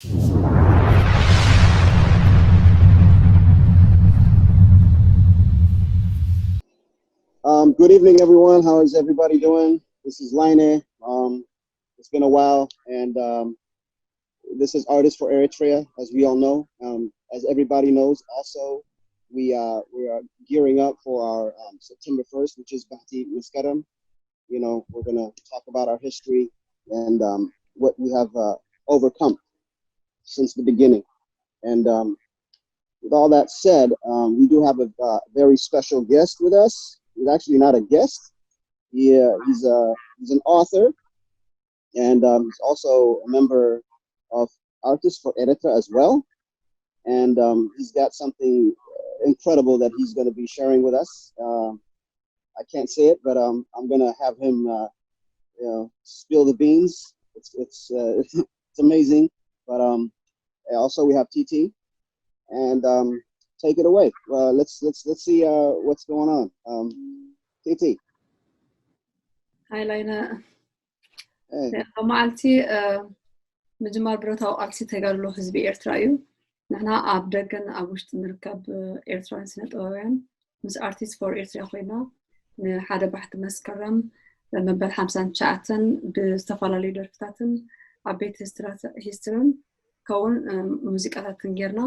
Um, good evening, everyone. How is everybody doing? This is Laine. Um, it's been a while, and um, this is Artists for Eritrea, as we all know. Um, as everybody knows, also, we uh, we are gearing up for our um, September first, which is Bahti Miskaram. You know, we're gonna talk about our history and um, what we have uh, overcome since the beginning. And um, with all that said, um, we do have a uh, very special guest with us. He's actually not a guest. He, uh, he's a he's an author, and um, he's also a member of Artists for Eritrea as well. And um, he's got something incredible that he's going to be sharing with us. Uh, I can't say it, but um, I'm going to have him, uh, you know, spill the beans. It's it's uh, it's amazing. But um, and also we have T T, and um, take it away. Uh, let's let's let's see uh, what's going on. Um, T T. Hi, Laine. Hey. ሎማዓልቲ ምጅማር ብረታዊ ቃልሲ ተጋድሎ ህዝቢ ኤርትራ እዩ። ንሕና ኣብ ደገን ኣብ ውሽጢ ንርከብ ኤርትራውያን ስነ ጥበባውያን ምስ ኣርቲስት ፎር ኤርትራ ኮይና ንሓደ ባሕቲ መስከረም መበል ሓምሳን ትሽዓተን ብዝተፈላለዩ ደርፍታትን ዓበይቲ ሂስትርን ከውን ሙዚቃታትን ጌርና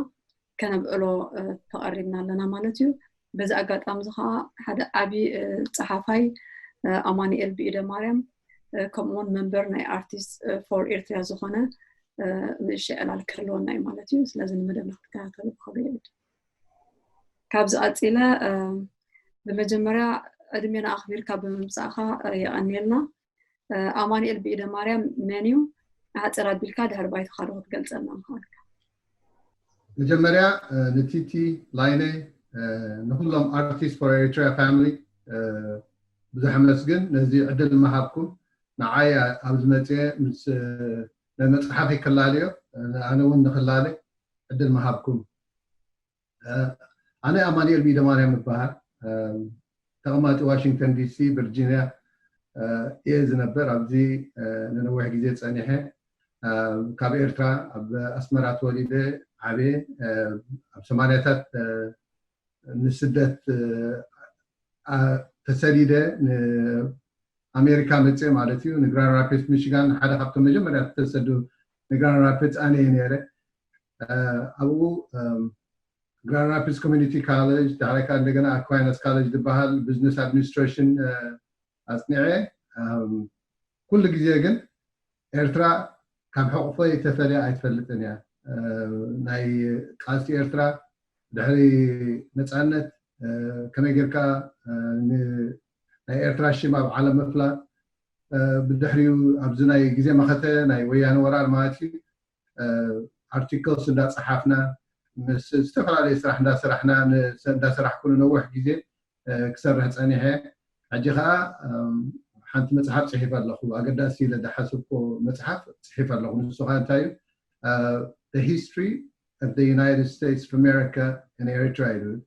ከነብዕሎ ተቐሪብና ኣለና ማለት እዩ። በዚ ኣጋጣሚ እዚ ከዓ ሓደ ዓብዪ ጸሓፋይ ኣማኑኤል ብኢደ ማርያም ከምኡውን መንበር ናይ ኣርቲስት ፎር ኤርትራ ዝኾነ ንእሽተይ ዕላል ክህልወና እዩ ማለት እዩ። ስለዚ ንመደብና ክትከታተሉ ብክብሪ ይዕድ። ካብዚ ቀፂለ ብመጀመርያ ዕድሜና ኣኽቢርካ ብምምፃእካ የቐንየልና። ኣማኑኤል ብኢደ ማርያም መን እዩ? ኣሕፅር ኣቢልካ ድሕሪ ባይትኻ ዶ ክትገልፀልና ምኽኣልካ? መጀመርያ ንቲቲ ላይነ ንኩሎም ኣርቲስት ፎር ኤሪትሪያ ፋሚሊ ብዙሕ ኣመስግን ነዚ ዕድል ምሃብኩም። ንዓይ ኣብዚ መፅየ ምስ መፅሓፈይ ክላለዮ ኣነ እውን ንክላለ ዕድል ምሃብኩም። ኣነ ኣማኑኤል ብኢደማርያም እበሃል። ተቐማጢ ዋሽንግተን ዲሲ ቨርጂኒያ እየ ዝነበር። ኣብዚ ንነዊሕ ግዜ ፀኒሐ። ካብ ኤርትራ ኣብ ኣስመራ ተወሊደ ዓብየ። ኣብ ሰማንያታት ንስደት ተሰዲደ ንኣሜሪካ መፅየ ማለት እዩ። ንግራንድ ራፒድስ ሚሽጋን ሓደ ካብቶም መጀመርያ ዝተሰዱ ንግራንድ ራፒድስ ኣነ እየ ነይረ። ኣብኡ ግራንድ ራፒድስ ኮሚኒቲ ካሌጅ፣ ዳሕራይ ከዓ እንደገና ኣኳይነስ ካሌጅ ዝበሃል ቢዝነስ ኣድሚኒስትሬሽን ኣፅኒዐ። ኩሉ ግዜ ግን ኤርትራ ካብ ሕቑፈይ ተፈልያ ኣይትፈልጥን እያ። ናይ ቃልሲ ኤርትራ ድሕሪ ነፃነት ከመይ ጌርካ ናይ ኤርትራ ሽም ኣብ ዓለም ምፍላጥ፣ ብድሕሪኡ ኣብዚ ናይ ግዜ መኸተ ናይ ወያነ ወራር ማለት እዩ ኣርቲክልስ እንዳፀሓፍና ምስ ዝተፈላለዩ ስራሕ እንዳሰራሕና እንዳሰራሕኩ ንነዊሕ ግዜ ክሰርሕ ፀኒሐ። ሕጂ ከዓ ሓንቲ መፅሓፍ ፅሒፈ ኣለኹ። ኣገዳሲ ኢለ ዝሓሰብኩ መፅሓፍ ፅሒፈ ኣለኹ። ንሱ ከዓ እንታይ እዩ? The History of the United States of America and Eritrea ይብል።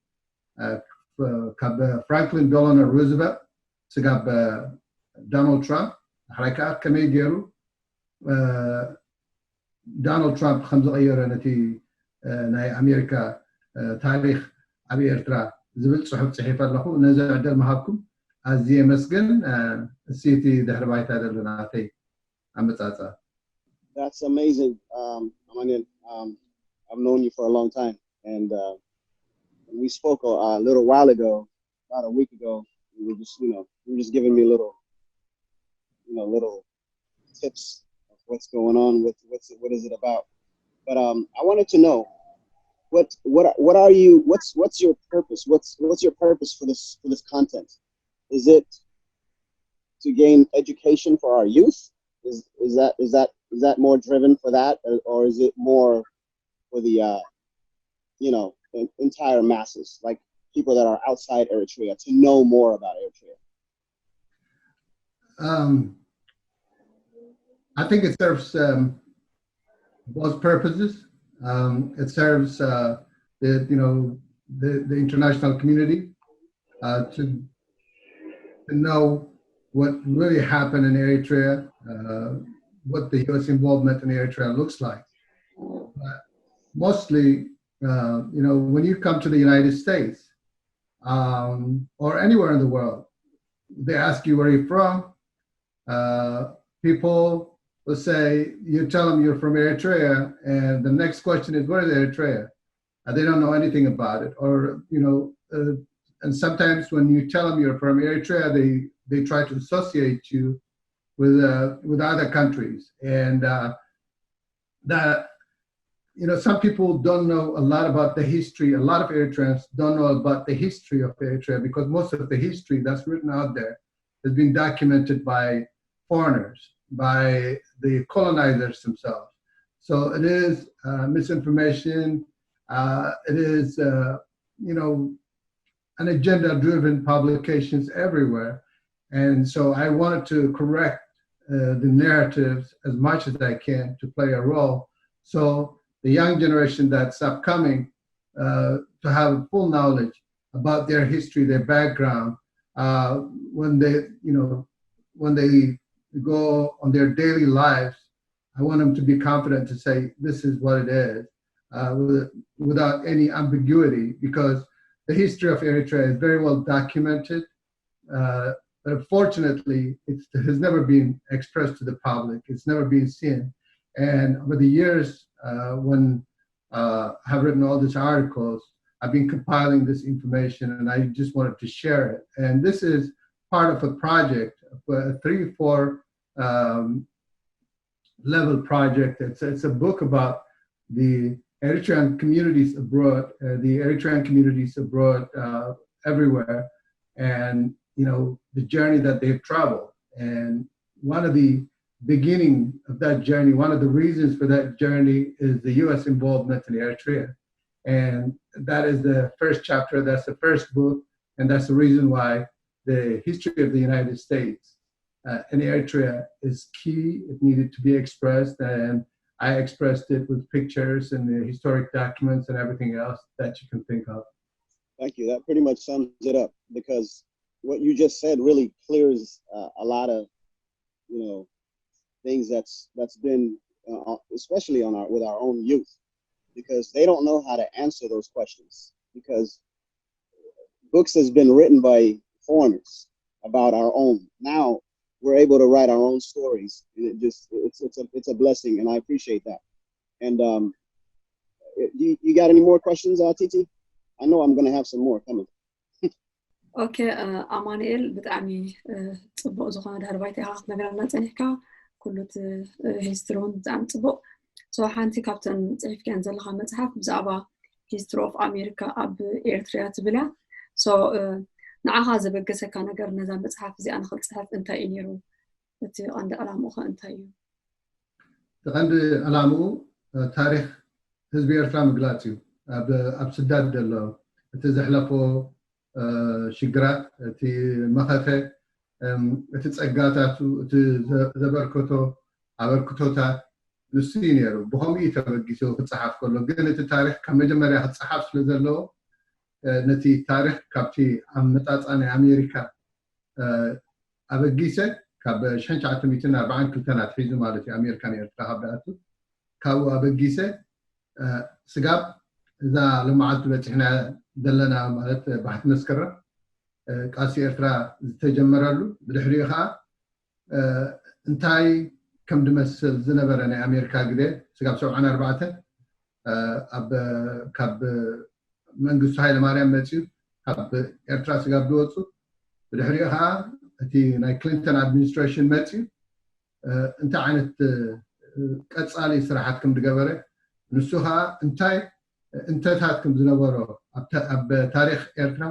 ካብ ፍራንክሊን ዶላኖ ሩዝቨልት ስጋብ ዶናልድ ትራምፕ፣ ዳሕራይ ከዓ ከመይ ገይሩ ዶናልድ ትራምፕ ከም ዝቐየረ ነቲ ናይ ኣሜሪካ ታሪክ ኣብ ኤርትራ ዝብል ፅሑፍ ፅሒፈ ኣለኹ። ነዚ ዕድል ምሃብኩም ኣዝየ የመስግን። እስቲ እቲ ድሕሪ ባይታ ዘሎ ናተይ ኣመፃፅኣ። That's amazing. Um, Amanil, um, I've known you for a long time, and uh, we spoke a, a little while ago, about a week ago. You were just, you know, you were just giving me little, you know, little tips of what's going on, what's what's what is it about. But um, I wanted to know what what what are you what's what's your purpose? What's what's your purpose for this for this content? Is it to gain education for our youth? Is is that is that is that more driven for that, or, or is it more for the uh, you know, entire masses, like people that are outside Eritrea, to know more about Eritrea? Um, I think it serves um, both purposes. Um, it serves uh, the you know the, the international community uh, to to know what really happened in Eritrea, uh, what the U S involvement in Eritrea looks like. mostly, uh, you know, when you come to the United States, um, or anywhere in the world, they ask you where you're from. Uh, people will say, you tell them you're from Eritrea, and the next question is, "Where is Eritrea?" And they don't know anything about it. Or, you know, uh, and sometimes when you tell them you're from Eritrea, they, they try to associate you with, uh, with other countries. And uh, that, you know, some people don't know a lot about the history. A lot of Eritreans don't know about the history of Eritrea, because most of the history that's written out there has been documented by foreigners, by the colonizers themselves. So it is uh, misinformation. Uh, it is, uh, you know, an agenda-driven publications everywhere. And so I wanted to correct uh, the narratives as much as I can to play a role. So the young generation that's upcoming uh, to have full knowledge about their history, their background, uh, when they, you know, when they go on their daily lives, I want them to be confident to say, "This is what it is," uh, with, without any ambiguity, because the history of Eritrea is very well documented. Uh, but fortunately, it has never been expressed to the public. It's never been seen. And over the years, uh, when uh, I have written all these articles, I've been compiling this information, and I just wanted to share it. And this is part of a project, a three, four um, level project. It's, it's a book about the Eritrean communities abroad, uh, the Eritrean communities abroad uh, everywhere, and, you know, the journey that they've traveled. And one of the beginning of that journey, one of the reasons for that journey is the U S involvement in Eritrea. And that is the first chapter, that's the first book, and that's the reason why the history of the United States uh, in Eritrea is key. It needed to be expressed, and I expressed it with pictures and the historic documents and everything else that you can think of. Thank you. That pretty much sums it up, because what you just said really clears uh, a lot of, you know, things that's that's been uh, especially on our with our own youth, because they don't know how to answer those questions, because books has been written by foreigners about our own. Now we're able to write our own stories, and it just it's it's a it's a blessing, and I appreciate that. And um, you, you got any more questions, uh, Titi? I know I'm going to have some more coming. ኦኬ፣ ኣማኑኤል፣ ብጣዕሚ ጽቡቕ ዝኾነ ድሕሪ ባይታ ኢኻ ክትነግረና ጸኒሕካ። ኩሉ እቲ ሂስትሪ እውን ብጣዕሚ ጽቡቕ። ሶ ሓንቲ ካብተን ጽሒፍካየን ዘለኻ መጽሓፍ ብዛዕባ ሂስትሪ ኦፍ ኣሜሪካ ኣብ ኤርትሪያ ትብል እያ። ሶ ንዓኻ ዘበገሰካ ነገር ነዛ መጽሓፍ እዚኣ ንኽትጽሕፍ እንታይ እዩ ነይሩ? እቲ ቀንዲ ዕላምኡ ኸ እንታይ እዩ? እቲ ቀንዲ ዕላምኡ ታሪኽ ህዝቢ ኤርትራ ምግላጽ እዩ። ኣብ ስዳድ ዘሎ እቲ ዘሕለፎ ሽግራት፣ እቲ መኸተ፣ እቲ ጸጋታቱ፣ እቲ ዘበርከቶ ኣበርክቶታት ንሱ እዩ ነይሩ። ብኸምኡ እዩ ተበጊሱ ክጸሓፍ ከሎ። ግን እቲ ታሪኽ ካብ መጀመርያ ክጸሓፍ ስለ ዘለዎ፣ ነቲ ታሪኽ ካብቲ ኣመጻጽኣ ናይ ኣሜሪካ ኣበጊሰ፣ ካብ ሽሕን ትሽዓተ ሚእትን ኣርባዓን ክልተን ኣትሒዙ ማለት እዩ፣ ኣሜሪካ ንኤርትራ ካብ ደኣቱ፣ ካብኡ ኣበጊሰ ስጋብ እዛ ሎመዓልቲ በፂሕና ዘለና ማለት ባሕቲ መስከረም ቃልሲ ኤርትራ ዝተጀመረሉ፣ ብድሕሪኡ ከዓ እንታይ ከም ድመስል ዝነበረ ናይ ኣሜሪካ ግዜ ስጋብ ሰብዓን ኣርባዕተን ካብ መንግስቱ ሃይለማርያም መፅዩ ካብ ኤርትራ ስጋብ ዝወፁ፣ ብድሕሪኡ ከዓ እቲ ናይ ክሊንተን ኣድሚኒስትሬሽን መፅዩ እንታይ ዓይነት ቀፃሊ ስራሓት ከም ዝገበረ፣ ንሱ ከዓ እንታይ እንተታት ከም ዝነበሮ ኣብ ታሪክ ኤርትራ፣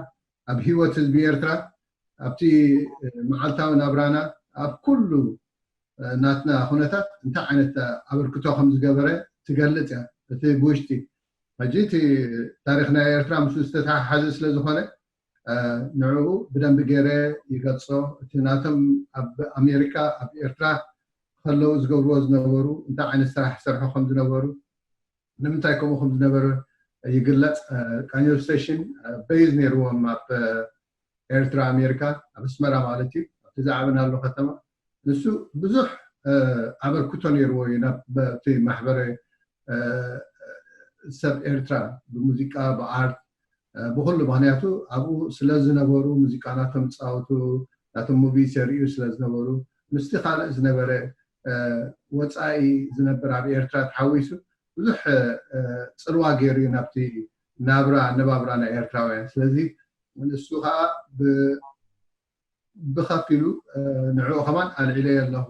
ኣብ ህይወት ህዝቢ ኤርትራ፣ ኣብቲ መዓልታዊ ናብራና፣ ኣብ ኩሉ ናትና ኩነታት እንታይ ዓይነት ኣበርክቶ ከም ዝገበረ ትገልጽ እያ። እቲ ብውሽጢ ሕጂ እቲ ታሪክ ናይ ኤርትራ ምስ ዝተተሓሓዘ ስለ ዝኾነ ንዕኡ ብደንቢ ገይረ ይገልጾ። እቲ ናቶም ኣብ ኣሜሪካ ኣብ ኤርትራ ከለዉ ዝገብርዎ ዝነበሩ እንታይ ዓይነት ስራሕ ይሰርሑ ከም ዝነበሩ ንምንታይ ከምኡ ከም ዝነበረ ይግለጽ። ቃኘው ስቴሽን በይዝ ነይርዎም ኣብ ኤርትራ ኣሜሪካ ኣብ ኣስመራ ማለት እዩ ኣብቲ ዝዓበናሉ ከተማ ንሱ ብዙሕ ኣበርክቶ ነይርዎ እዩ ናብቲ ማሕበረ። ሰብ ኤርትራ ብሙዚቃ፣ ብኣርት፣ ብኩሉ፣ ምክንያቱ ኣብኡ ስለ ዝነበሩ፣ ሙዚቃ ናቶም ፃወቱ፣ ናቶም ሙቪ ሰሪኡ ስለ ዝነበሩ፣ ምስቲ ካልእ ዝነበረ ወፃኢ ዝነብር ኣብ ኤርትራ ተሓዊሱ ብዙሕ ፅልዋ ገይሩ እዩ ናብቲ ናብራ፣ ኣነባብራ ናይ ኤርትራውያን። ስለዚ ንሱ ከዓ ብከፊሉ ንዕኡ ከማን ኣልዒለዮ ኣለኹ፣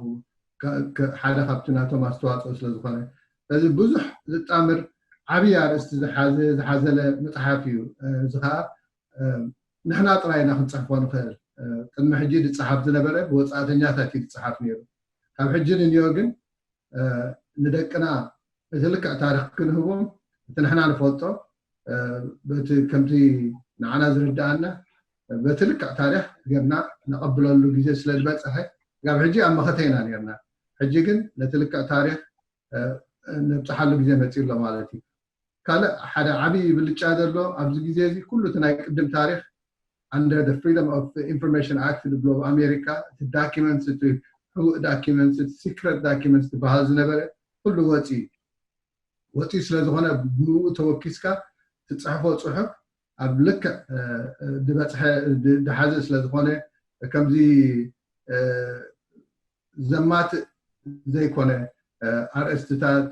ሓደ ካብቲ ናቶም ኣስተዋፅኦ ስለ ዝኾነ። ስለዚ ብዙሕ ዝጣምር ዓብዪ ኣርእስቲ ዝሓዘ፣ ዝሓዘለ መፅሓፍ እዩ። እዚ ከዓ ንሕና ጥራይ ኢና ክንፅሕፎ ንኽእል። ቅድሚ ሕጂ ዝፀሓፍ ዝነበረ ብወፃእተኛታት እዩ ዝፀሓፍ ነይሩ። ካብ ሕጂ ንንዮ ግን ንደቅና እቲ ልክዕ ታሪክ ክንህቦም፣ እቲ ንሕና ንፈልጦ፣ በቲ ከምቲ ንዓና ዝርድኣና፣ በቲ ልክዕ ታሪክ ጌርና ነቐብለሉ ግዜ ስለ ዝበፀሐ፣ ካብ ሕጂ ኣብ መኸተ ኢና ኔርና። ሕጂ ግን ነቲ ልክዕ ታሪክ ነብፅሓሉ ግዜ መፂኡ ኣሎ ማለት እዩ። ካልእ ሓደ ዓብዪ ብልጫ ዘሎ ኣብዚ ግዜ እዚ፣ ኩሉ እቲ ናይ ቅድም ታሪክ under the Freedom of Information Act ዝብሎ ኣብ ኣሜሪካ፣ እቲ ዳኪመንትስ፣ እቲ ሕቡእ ዳኪመንትስ፣ እቲ ሲክረት ዳኪመንትስ ዝበሃል ዝነበረ ኩሉ ወፂ ወፂ ስለ ዝኾነ፣ ብኡ ተወኪስካ ትፅሕፎ ፅሑፍ ኣብ ልክዕ ዝበፅሐ፣ ዝሓዘ ስለ ዝኾነ፣ ከምዚ ዘማትእ ዘይኮነ ኣርእስትታት፣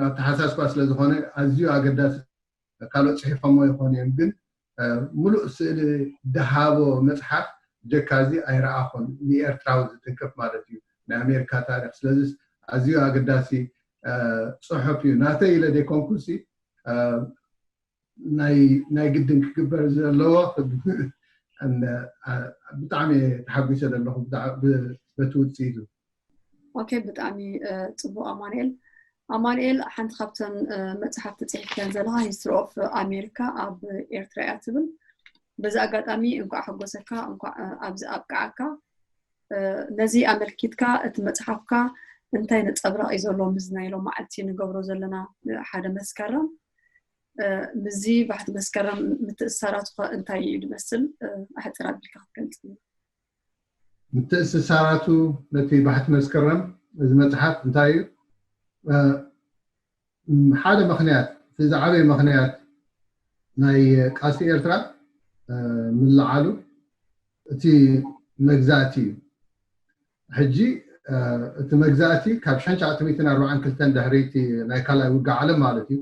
ኣተሓሳስባ ስለ ዝኾነ ኣዝዩ ኣገዳሲ። ካልኦት ፅሒፎሞ ይኾኑ እዮም፣ ግን ሙሉእ ስእሊ ድሃቦ መፅሓፍ ጀካዚ ኣይረኣኹን፣ ንኤርትራዊ ዝትንክፍ ማለት እዩ። ናይ ኣሜሪካ ታሪክ። ስለዚ ኣዝዩ ኣገዳሲ ፅሑፍ እዩ። ናተይ ኢለ ዘይኮንኩሲ፣ ናይ ግድን ክግበር ዘለዎ ብጣዕሚ ተሓጒሰ ዘለኹ በቲ ውፅኢቱ። ኦኬ፣ ብጣዕሚ ፅቡቅ ኣማንኤል። ኣማንኤል፣ ሓንቲ ካብተን መፅሓፍቲ ፅሒፍካን ዘለካ ሂስትሪ ኦፍ ኣሜሪካ ኣብ ኤርትራ እያ ትብል። በዚ ኣጋጣሚ እንኳዕ ሓጎሰካ፣ እንኳዕ ኣብዚ ኣብቅዓካ። ነዚ ኣመልኪትካ እቲ መፅሓፍካ እንታይ ነፀብራቕ እዩ ዘሎ ምስዚ ናይ ሎማዓልቲ ንገብሮ ዘለና ሓደ መስከረም? ምስዚ ባሕቲ መስከረም ምትእስሳራቱ ከ እንታይ እዩ ዝመስል? ኣሕፅር ኣቢልካ ክትገልፅ። ምትእስሳራቱ ነቲ ባሕቲ መስከረም እዚ መፅሓፍ እንታይ እዩ? ሓደ ምክንያት፣ እቲ ዝዓበየ ምክንያት ናይ ቃልሲ ኤርትራ ምልዓሉ እቲ መግዛእቲ እዩ። ሕጂ እቲ መግዛእቲ ካብ ሽሕን ትሽዓተ ሚእትን ኣርባዓን ክልተን ድሕሪ እቲ ናይ ካልኣይ ውግእ ዓለም ማለት እዩ፣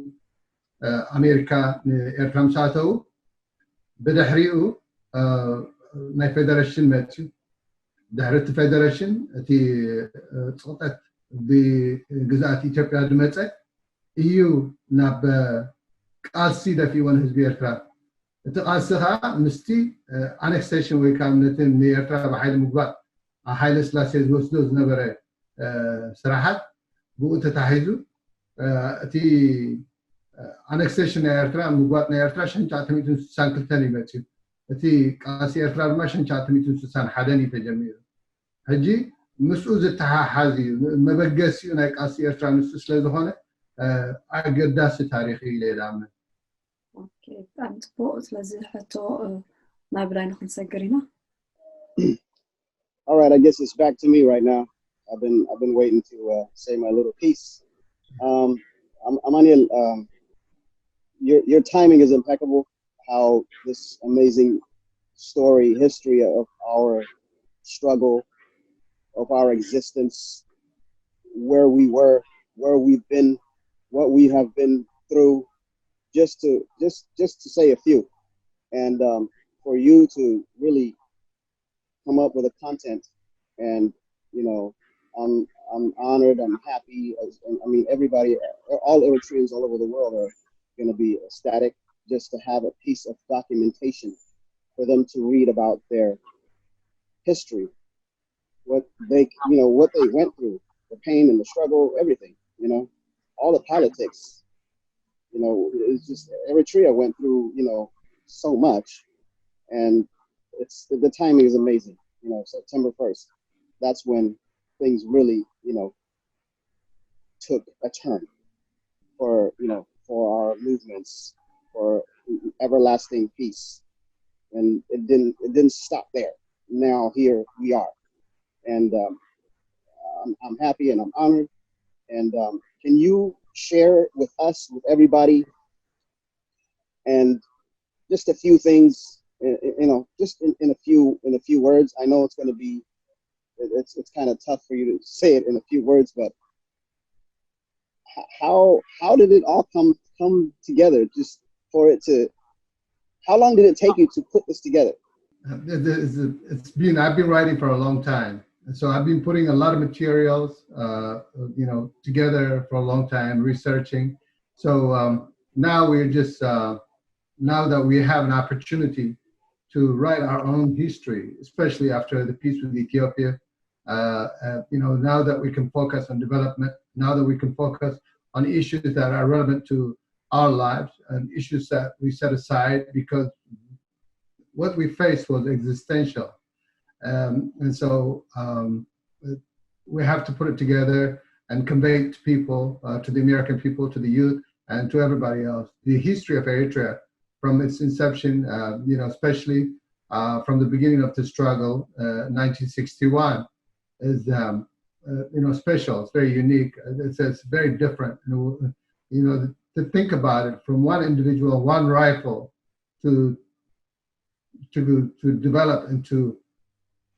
ኣሜሪካ ንኤርትራ ምስ ኣተዉ፣ ብድሕሪኡ ናይ ፌደሬሽን መፅዩ። ድሕሪ እቲ ፌደሬሽን እቲ ፅቕጠት ብግዝኣት ኢትዮጵያ ዝመፀ እዩ ናብ ቃልሲ ደፊእዎ ንህዝቢ ኤርትራ። እቲ ቃልሲ ከዓ ምስቲ ኣነክሴሽን ወይ ከዓ ነቲ ንኤርትራ ብሓይሊ ምግባጥ፣ ኣብ ሃይለ ስላሴ ዝወስዶ ዝነበረ ስራሓት ብኡ ተታሒዙ፣ እቲ ኣነክሴሽን ናይ ኤርትራ፣ ምግባጥ ናይ ኤርትራ ሽሕን ትሽዓተ ሚእትን ስሳን ክልተን እዩ መፅዩ። እቲ ቃልሲ ኤርትራ ድማ ሽሕን ትሽዓተ ሚእትን ስሳን ሓደን እዩ ተጀሚሩ። ሕጂ ምስኡ ዝተሓሓዝ እዩ፣ መበገሲኡ ናይ ቃልሲ ኤርትራ ንሱ ስለ ዝኾነ ኣገዳሲ ታሪክ እዩ ኢለ ይኣምን። ብጣዕሚ ፅቡቅ። ስለዚ ሕቶ ናብ ላይን ክንሰግር ኢና። All right, I guess it's back to me right now. I've been I've been waiting to uh, say my little piece. Um, Amaniel, um, your your timing is impeccable. How this amazing story, history of our struggle, of our existence, where we were, where we've been, what we have been through, just to just just to say a few, and um, for you to really come up with a content, and you know, I'm I'm honored, I'm happy. I mean, everybody, all Eritreans all over the world are going to be ecstatic just to have a piece of documentation for them to read about their history, what they you know what they went through, the pain and the struggle, everything. You know, all the politics. You know, it's just Eritrea went through you know so much, and it's the timing is amazing. You know, September first, that's when things really you know took a turn for you know for our movements for everlasting peace, and it didn't it didn't stop there. Now here we are, and um, I'm, I'm happy and I'm honored. And um, can you share with us, with everybody, and just a few things, uh, you know, just in, in a few in a few words. I know it's going to be it's it's kind of tough for you to say it in a few words, but how how did it all come come together? Just for it to, how long did it take you to put this together? Uh, it- it's, it's been I've been writing for a long time, and so I've been putting a lot of materials, uh, you know, together for a long time, researching. So um, now we're just uh, now that we have an opportunity to write our own history, especially after the peace with Ethiopia. Uh, uh, you know, now that we can focus on development, now that we can focus on issues that are relevant to our lives and issues that we set aside because what we faced was existential. Um, and so um, we have to put it together and convey it to people, uh, to the American people, to the youth, and to everybody else. The history of Eritrea from its inception, uh, you know, especially uh, from the beginning of the struggle, uh, nineteen sixty-one, is um, uh, you know, special. It's very unique. It's, it's very different. You know, you know, to think about it, from one individual, one rifle, to to to develop into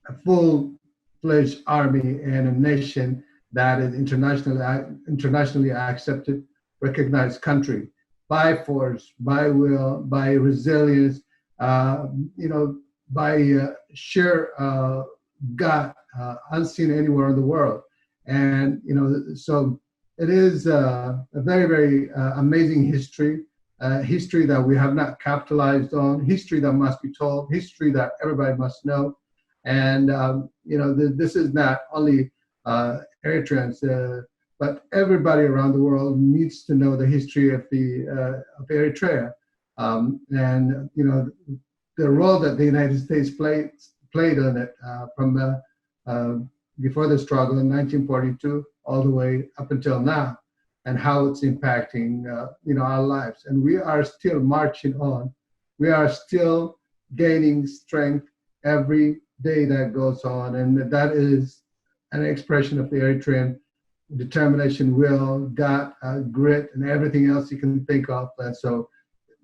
a full-fledged army and a nation that is internationally internationally accepted, recognized country by force, by will, by resilience, uh, you know, by uh, sheer uh, gut, uh, unseen anywhere in the world. And you know, so it is uh, a very, very uh, amazing history, uh, history that we have not capitalized on, history that must be told, history that everybody must know. And um, you know, th- this is not only uh, Eritreans, uh, but everybody around the world needs to know the history of the uh, of Eritrea, um, and you know, the role that the United States played played on it uh, from uh, uh, before the struggle in nineteen forty-two all the way up until now, and how it's impacting uh, you know, our lives. And we are still marching on. We are still gaining strength every day that goes on, and that is an expression of the Eritrean determination, will, gut, uh, grit, and everything else you can think of. And so,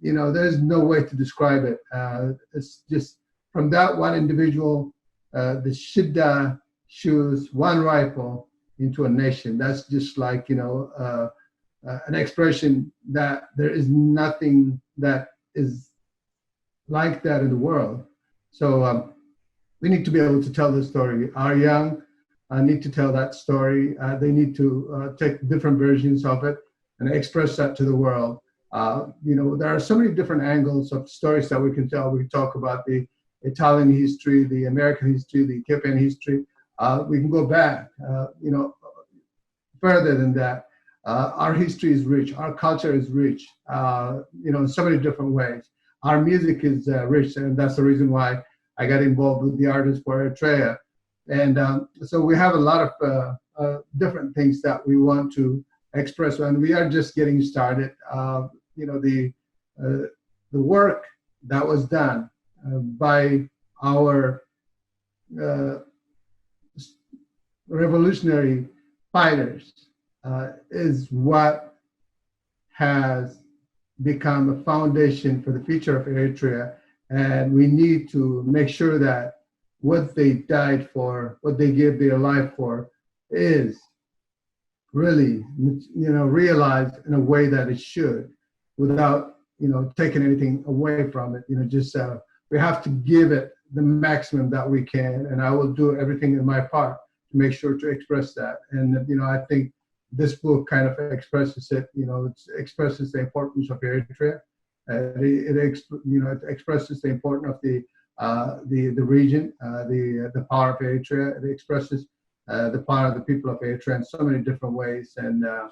you know, there's no way to describe it. Uh, it's just from that one individual, uh, the Shida shoes, one rifle into a nation. That's just like, you know, uh, uh, an expression that there is nothing that is like that in the world. So um, we need to be able to tell the story. Our young uh, need to tell that story. Uh, they need to uh, take different versions of it and express that to the world. Uh, you know, there are so many different angles of stories that we can tell. We talk about the Italian history, the American history, the Ethiopian history. Uh, we can go back, uh, you know, further than that. Uh, our history is rich. Our culture is rich. Uh, you know, in so many different ways. Our music is uh, rich, and that's the reason why I got involved with the Artists for Eritrea. And um, so we have a lot of uh, uh, different things that we want to express, and we are just getting started. Uh, you know, the uh, the work that was done uh, by our uh, revolutionary fighters uh, is what has become a foundation for the future of Eritrea. And we need to make sure that what they died for, what they gave their life for, is really, you know, realized in a way that it should, without, you know, taking anything away from it. You know, just uh, we have to give it the maximum that we can, and I will do everything in my part to make sure to express that. And you know, I think this book kind of expresses it. You know, it expresses the importance of Eritrea. Uh, it, it exp- you know, it expresses the importance of the uh, the the region, uh, the the power of Eritrea. It expresses uh, the power of the people of Eritrea in so many different ways. And uh,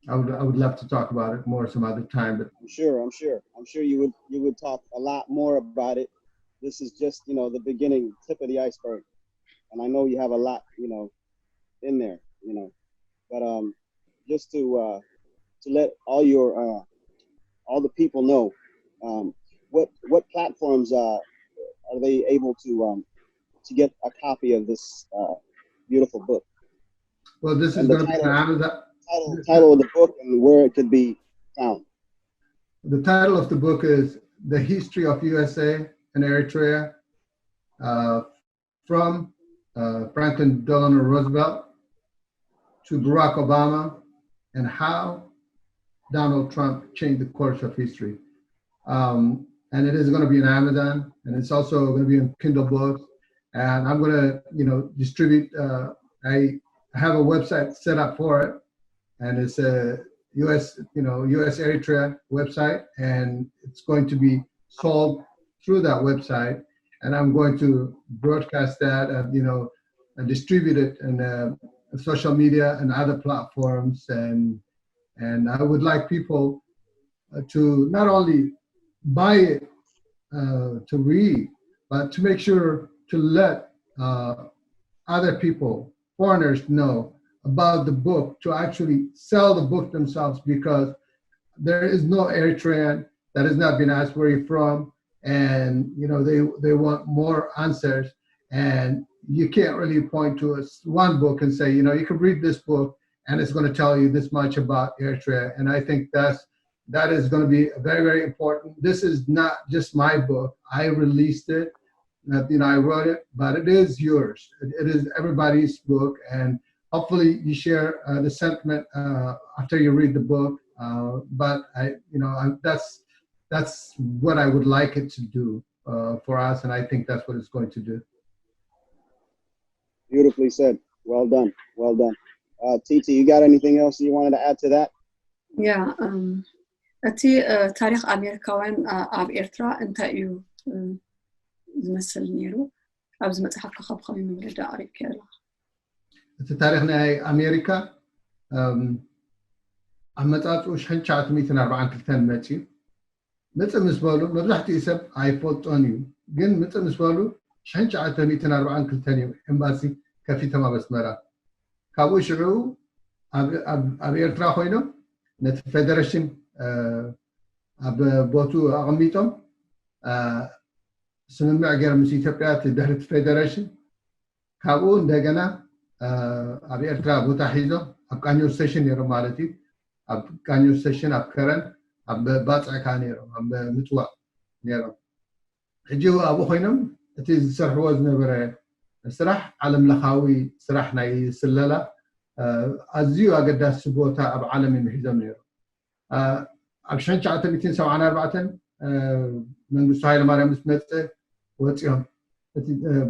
I would I would love to talk about it more some other time. But I'm sure, I'm sure, I'm sure you would you would talk a lot more about it. This is just, you know, the beginning, tip of the iceberg, and I know you have a lot, you know, in there, you know. But um, just to uh, to let all your uh, all the people know, um, what what platforms uh, are they able to um, to get a copy of this uh, beautiful book? Well, this is going to be on Amazon. title, title of the book and where it could be found. The title of the book is The History of U S A and Eritrea, uh, from uh, Franklin Delano Roosevelt to Barack Obama and how Donald Trump changed the course of history. Um, and it is going to be in Amazon, and it's also going to be in Kindle books. And I'm going to, you know, distribute. Uh, I have a website set up for it, and it's a U S, you know, U S Eritrea website, and it's going to be sold through that website. And I'm going to broadcast that, uh, you know, and distribute it in uh, social media and other platforms. And and I would like people uh, to not only buy it uh, to read, but to make sure to let uh, other people, foreigners, know about the book, to actually sell the book themselves, because there is no Eritrean that has not been asked where you're from, and you know they they want more answers, and you can't really point to a s one book and say, you know, you can read this book and it's going to tell you this much about Eritrea. And I think that's that is going to be very, very important. This is not just my book. I released it. Uh, you know, I wrote it, but it is yours. It, it is everybody's book, and hopefully you share uh, the sentiment uh, after you read the book. Uh, but I, you know, I, that's that's what I would like it to do uh, for us, and I think that's what it's going to do. Beautifully said. Well done. Well done. Uh, T T, you got anything else you wanted to add to that? Yeah. Um, እቲ ታሪኽ ኣሜሪካውያን ኣብ ኤርትራ እንታይ እዩ ዝመስል ነይሩ? ኣብዚ መፅሓፍካ ካብ ከመይ መረዳእ ኣቕሪብካዮ ኣለኻ? እቲ ታሪኽ ናይ ኣሜሪካ ኣመፃፅኡ ሽሕን ትሽዓተ ሚእትን ኣርባዓን ክልተን መፅዩ። ምፅእ ምስ በሉ መብዛሕትኡ ሰብ ኣይፈልጦን እዩ፣ ግን ምፅእ ምስ በሉ ሽሕን ትሽዓተ ሚእትን ኣርባዓን ክልተን እዮም ኤምባሲ ከፊቶም ኣብ ኣስመራ። ካብኡ ሽዑ ኣብ ኤርትራ ኮይኖም ነቲ ፌደሬሽን ኣብ ቦቱ ኣቐሚጦም ስምምዕ ገይሮም ምስ ኢትዮጵያ ድሕሪ እቲ ፌደሬሽን። ካብኡ እንደገና ኣብ ኤርትራ ቦታ ሒዞም ኣብ ቃኘው ስቴሽን ነይሮም ማለት እዩ። ኣብ ቃኘው ስቴሽን፣ ኣብ ከረን፣ ኣብ ባፅዕ ከዓ ነይሮም፣ ኣብ ምፅዋዕ ነይሮም። ሕጂ ኣብኡ ኮይኖም እቲ ዝሰርሕዎ ዝነበረ ስራሕ ዓለም ለኻዊ ስራሕ ናይ ስለላ ኣዝዩ ኣገዳሲ ቦታ ኣብ ዓለም እዮም ሒዞም ነይሮም። ኣብ ሽሕን ትሽዓተ ሚእትን ሰብዓን ኣርባዕተን መንግስቱ ሃይለማርያም ምስ መፀ ወፂኦም።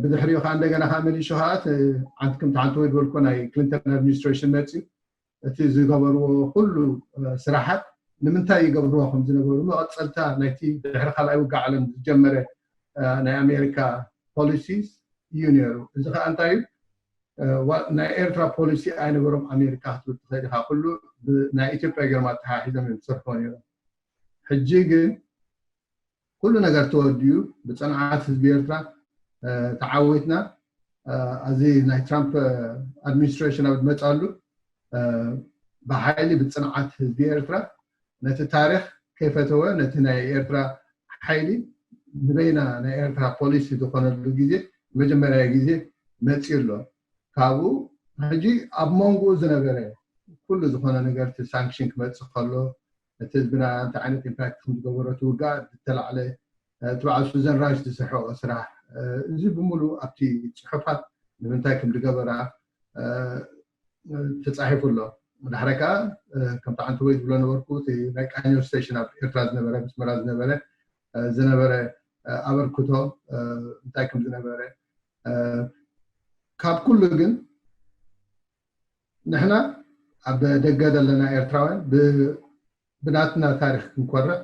ብድሕሪኡ ከዓ እንደገና ከዓ መሊሹ ከዓ ዓንቲ ከምቲ ዓንቲ ወይ ዝበልኮ ናይ ክሊንተን ኣድሚኒስትሬሽን መፅዩ። እቲ ዝገበርዎ ኩሉ ስራሓት ንምንታይ ይገብርዎ ከም ዝነበሩ መቐፀልታ ናይቲ ድሕሪ ካልኣይ ውግእ ዓለም ዝጀመረ ናይ ኣሜሪካ ፖሊሲስ እዩ ነይሩ። እዚ ከዓ እንታይ እዩ? ናይ ኤርትራ ፖሊሲ ኣይነበሮም ኣሜሪካ ክትብል ትኽእል ኢኻ። ኩሉ ናይ ኢትዮጵያ ገይሮም ኣተሓሒዞም እዮም ዝሰርሕዎ ነይሮም። ሕጂ ግን ኩሉ ነገር ተወዲኡ ብፅንዓት ህዝቢ ኤርትራ ተዓዊትና። እዚ ናይ ትራምፕ ኣድሚኒስትሬሽን ኣብ ዝመፃሉ ብሓይሊ ብፅንዓት ህዝቢ ኤርትራ ነቲ ታሪክ ከይፈተወ ነቲ ናይ ኤርትራ ሓይሊ ንበይና ናይ ኤርትራ ፖሊሲ ዝኾነሉ ግዜ መጀመርያ ግዜ መፂኡ ኣሎ። ካብኡ ሕጂ ኣብ መንጎኡ ዝነበረ ኩሉ ዝኾነ ነገር እቲ ሳንክሽን ክመፅእ ከሎ እቲ ህዝብና እንታይ ዓይነት ኢምፓክት ከም ዝገበሮ እቲ ውግእ ዝተላዕለ እቲ በዓል ሱዘን ራይስ ዝሰርሐኦ ስራሕ እዚ ብምሉ ኣብቲ ፅሑፋት ንምንታይ ከም ዝገበራ ተፃሒፉ ኣሎ። ዳሕረ ከዓ ከምቲ ዓንተቦይ ዝብሎ ነበርኩ እቲ ናይ ቃኘው ስቴሽን ኣብ ኤርትራ ዝነበረ ኣስመራ ዝነበረ ዝነበረ ኣበርክቶ እንታይ ከም ዝነበረ ካብ ኩሉ ግን ንሕና ኣብ ደገ ዘለና ኤርትራውያን ብናትና ታሪክ ክንኮርዕ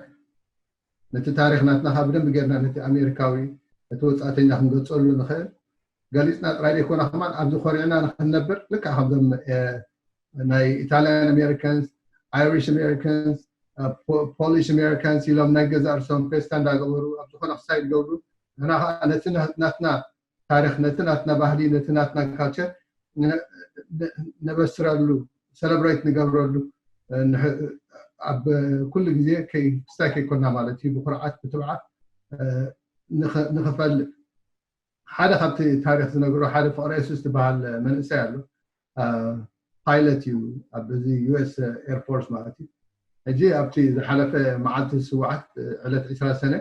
ነቲ ታሪክ ናትና ካብ ብደንብ ጌርና ነቲ ኣሜሪካዊ ነቲ ወፃእተኛ ክንገልፀሉ ንኽእል ገሊፅና ጥራይ ዘይኮነ ከማን ኣብዚ ኮሪዕና ንክንነብር ልክዕ ከምዞም ናይ ኢታልያን ኣሜሪካንስ፣ ኣይሪሽ ኣሜሪካንስ፣ ፖሊሽ ኣሜሪካንስ ኢሎም ናይ ገዛ እርሶም ፌስታ እንዳገበሩ ኣብ ዝኾነ ክሳይ ዝገብሩ ንሕና ከዓ ነቲ ናትና ታሪክ ነቲ ናትና ባህሊ ነቲ ናትና ካልቸር ነበስረሉ ሰለብሬት ንገብረሉ ኣብ ኩሉ ግዜ ክስታይ ከይኮና ማለት እዩ ብኩርዓት ብትብዓት ንኽፈልጥ ሓደ ካብቲ ታሪክ ዝነግሮ ሓደ ፍቅረ የሱስ ዝበሃል መንእሰይ ኣሎ። ፓይለት እዩ ኣብ እዚ ዩ ኤስ ኤርፎርስ ማለት እዩ። ሕጂ ኣብቲ ዝሓለፈ መዓልቲ ስውዓት ዕለት ዕስራ ሰነ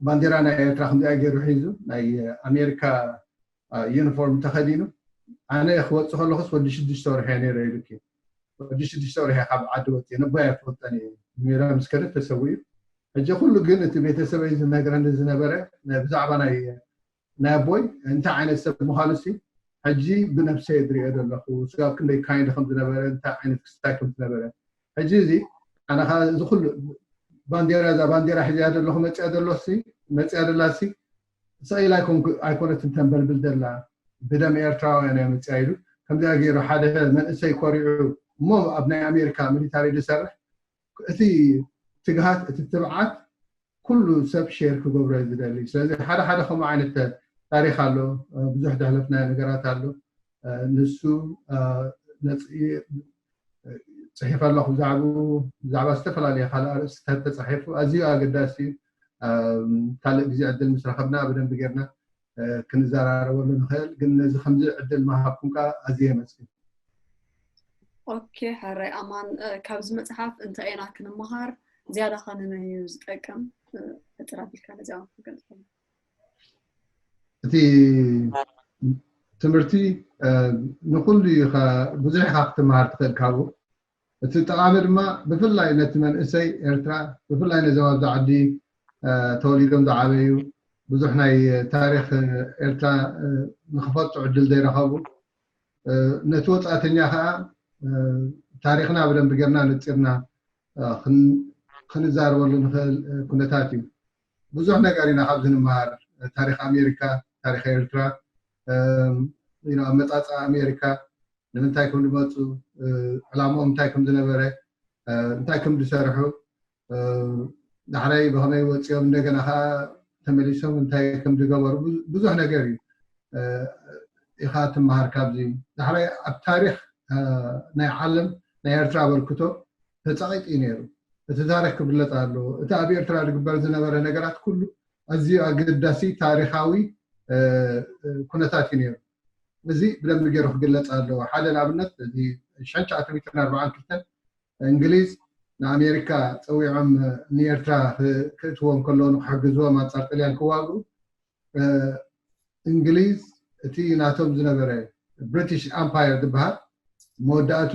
ባንዴራ ናይ ኤርትራ ከምዚኣ ገይሩ ሒዙ ናይ ኣሜሪካ ዩኒፎርም ተኸዲኑ ኣነ ክወፅእ ከለኹስ ወዲ ሽዱሽተ ወርሒ ነይረ ኢሉኪ። ወዲ ሽዱሽተ ወርሒ ካብ ዓዲ ወፅእ ነቦይ ኣይፈልጠን እዩ። ሜዳ ምስ ከደ ተሰዊኡ። ሕጂ ኩሉ ግን እቲ ቤተሰበይ ዝነግረኒ ዝነበረ ብዛዕባ ናይ ናይ ኣቦይ እንታይ ዓይነት ሰብ ምዃኑ ሲ ሕጂ ብነብሰይ ዝሪኦ ዘለኹ ስጋብ ክንደይ ካይንድ ከም ዝነበረ እንታይ ዓይነት ክስታይ ከም ዝነበረ ሕጂ እዚ ኣነ ከዓ እዚ ኩሉ ባንዴራ እዛ ባንዴራ ሒዚያ ዘለኹ መፅያ ዘሎ ሲ መፅያ ደላ ሲ ስኢላ ኣይኮነትን ተንበልብል ደላ ብደም ኤርትራውያን እያ መፅያ ኢሉ ከምዚኣ ገይሩ ሓደ መንእሰይ ኮሪዑ እሞ ኣብ ናይ ኣሜሪካ ሚሊታሪ ዝሰርሕ እቲ ትግሃት እቲ ትብዓት ኩሉ ሰብ ሼር ክገብሮ እዩ ዝደሊ። ስለዚ ሓደ ሓደ ከምኡ ዓይነት ታሪክ ኣሎ፣ ብዙሕ ዘሕለፍናዮ ነገራት ኣሎ። ንሱ ጽሒፈ ኣለኹ ብዛዕባኡ፣ ብዛዕባ ዝተፈላለየ ካልእ ኣርእስትታት ተጻሒፉ ኣዝዩ ኣገዳሲ እዩ። ካልእ ግዜ ዕድል ምስ ረኸብና ብደንቢ ጌርና ክንዘራረበሉ ንኽእል፣ ግን ነዚ ከምዚ ዕድል ምሃብኩም ከዓ ኣዝየ የመስግን። ኦኬ፣ ሕራይ ኣማን፣ ካብዚ መጽሓፍ እንታይ ኢና ክንመሃር? ዝያዳ ከ ንመን እዩ ዝጠቅም? ሕጽር ኣቢልካ ነዚኣ ክትገልጸልና። እቲ ትምህርቲ ንኹሉ ብዙሕ ኢኻ ክትመሃር ትኽእል ካብኡ። እቲ ጠቓሚ ድማ ብፍላይ ነቲ መንእሰይ ኤርትራ ብፍላይ ነዞም ኣብዚ ዓዲ ተወሊዶም ዝዓበዩ ብዙሕ ናይ ታሪክ ኤርትራ ንክፈልጡ ዕድል ዘይረኸቡ ነቲ ወፃእተኛ ከዓ ታሪክና ብደንብ ጌርና ነፂርና ክንዛረበሉ ንኽእል ኩነታት እዩ። ብዙሕ ነገር ኢና ካብዚ ንምሃር። ታሪክ ኣሜሪካ፣ ታሪክ ኤርትራ፣ ኣመፃፅኣ ኣሜሪካ፣ ንምንታይ ከም ዝመፁ፣ ዕላምኦም እንታይ ከም ዝነበረ፣ እንታይ ከም ዝሰርሑ፣ ዳሕራይ ብኸመይ ወፂኦም እንደገና ከዓ ተመሊሶም እንታይ ከም ዝገበሩ ብዙሕ ነገር እዩ ኢኻ ትመሃር ካብዚ። ዳሕራይ ኣብ ታሪክ ናይ ዓለም ናይ ኤርትራ ኣበርክቶ ተፀቒጡ እዩ ነይሩ። እቲ ታሪክ ክፍለጥ ኣለዎ። እቲ ኣብ ኤርትራ ዝግበር ዝነበረ ነገራት ኩሉ ኣዝዩ ኣገዳሲ ታሪካዊ ኩነታት እዩ ነይሩ። እዚ ብደንቢ ገይሩ ክግለፅ ኣለዎ። ሓደ ንኣብነት እዚ ሽሕን ትሽዓተ ሚእትን ኣርባዓን ክልተን እንግሊዝ ንኣሜሪካ ፀዊዖም ንኤርትራ ክእትዎም ከለዉ ንክሕግዝዎም ኣንፃር ጥልያን ክዋግኡ እንግሊዝ እቲ ናቶም ዝነበረ ብሪቲሽ ኣምፓየር ዝበሃል መወዳእቱ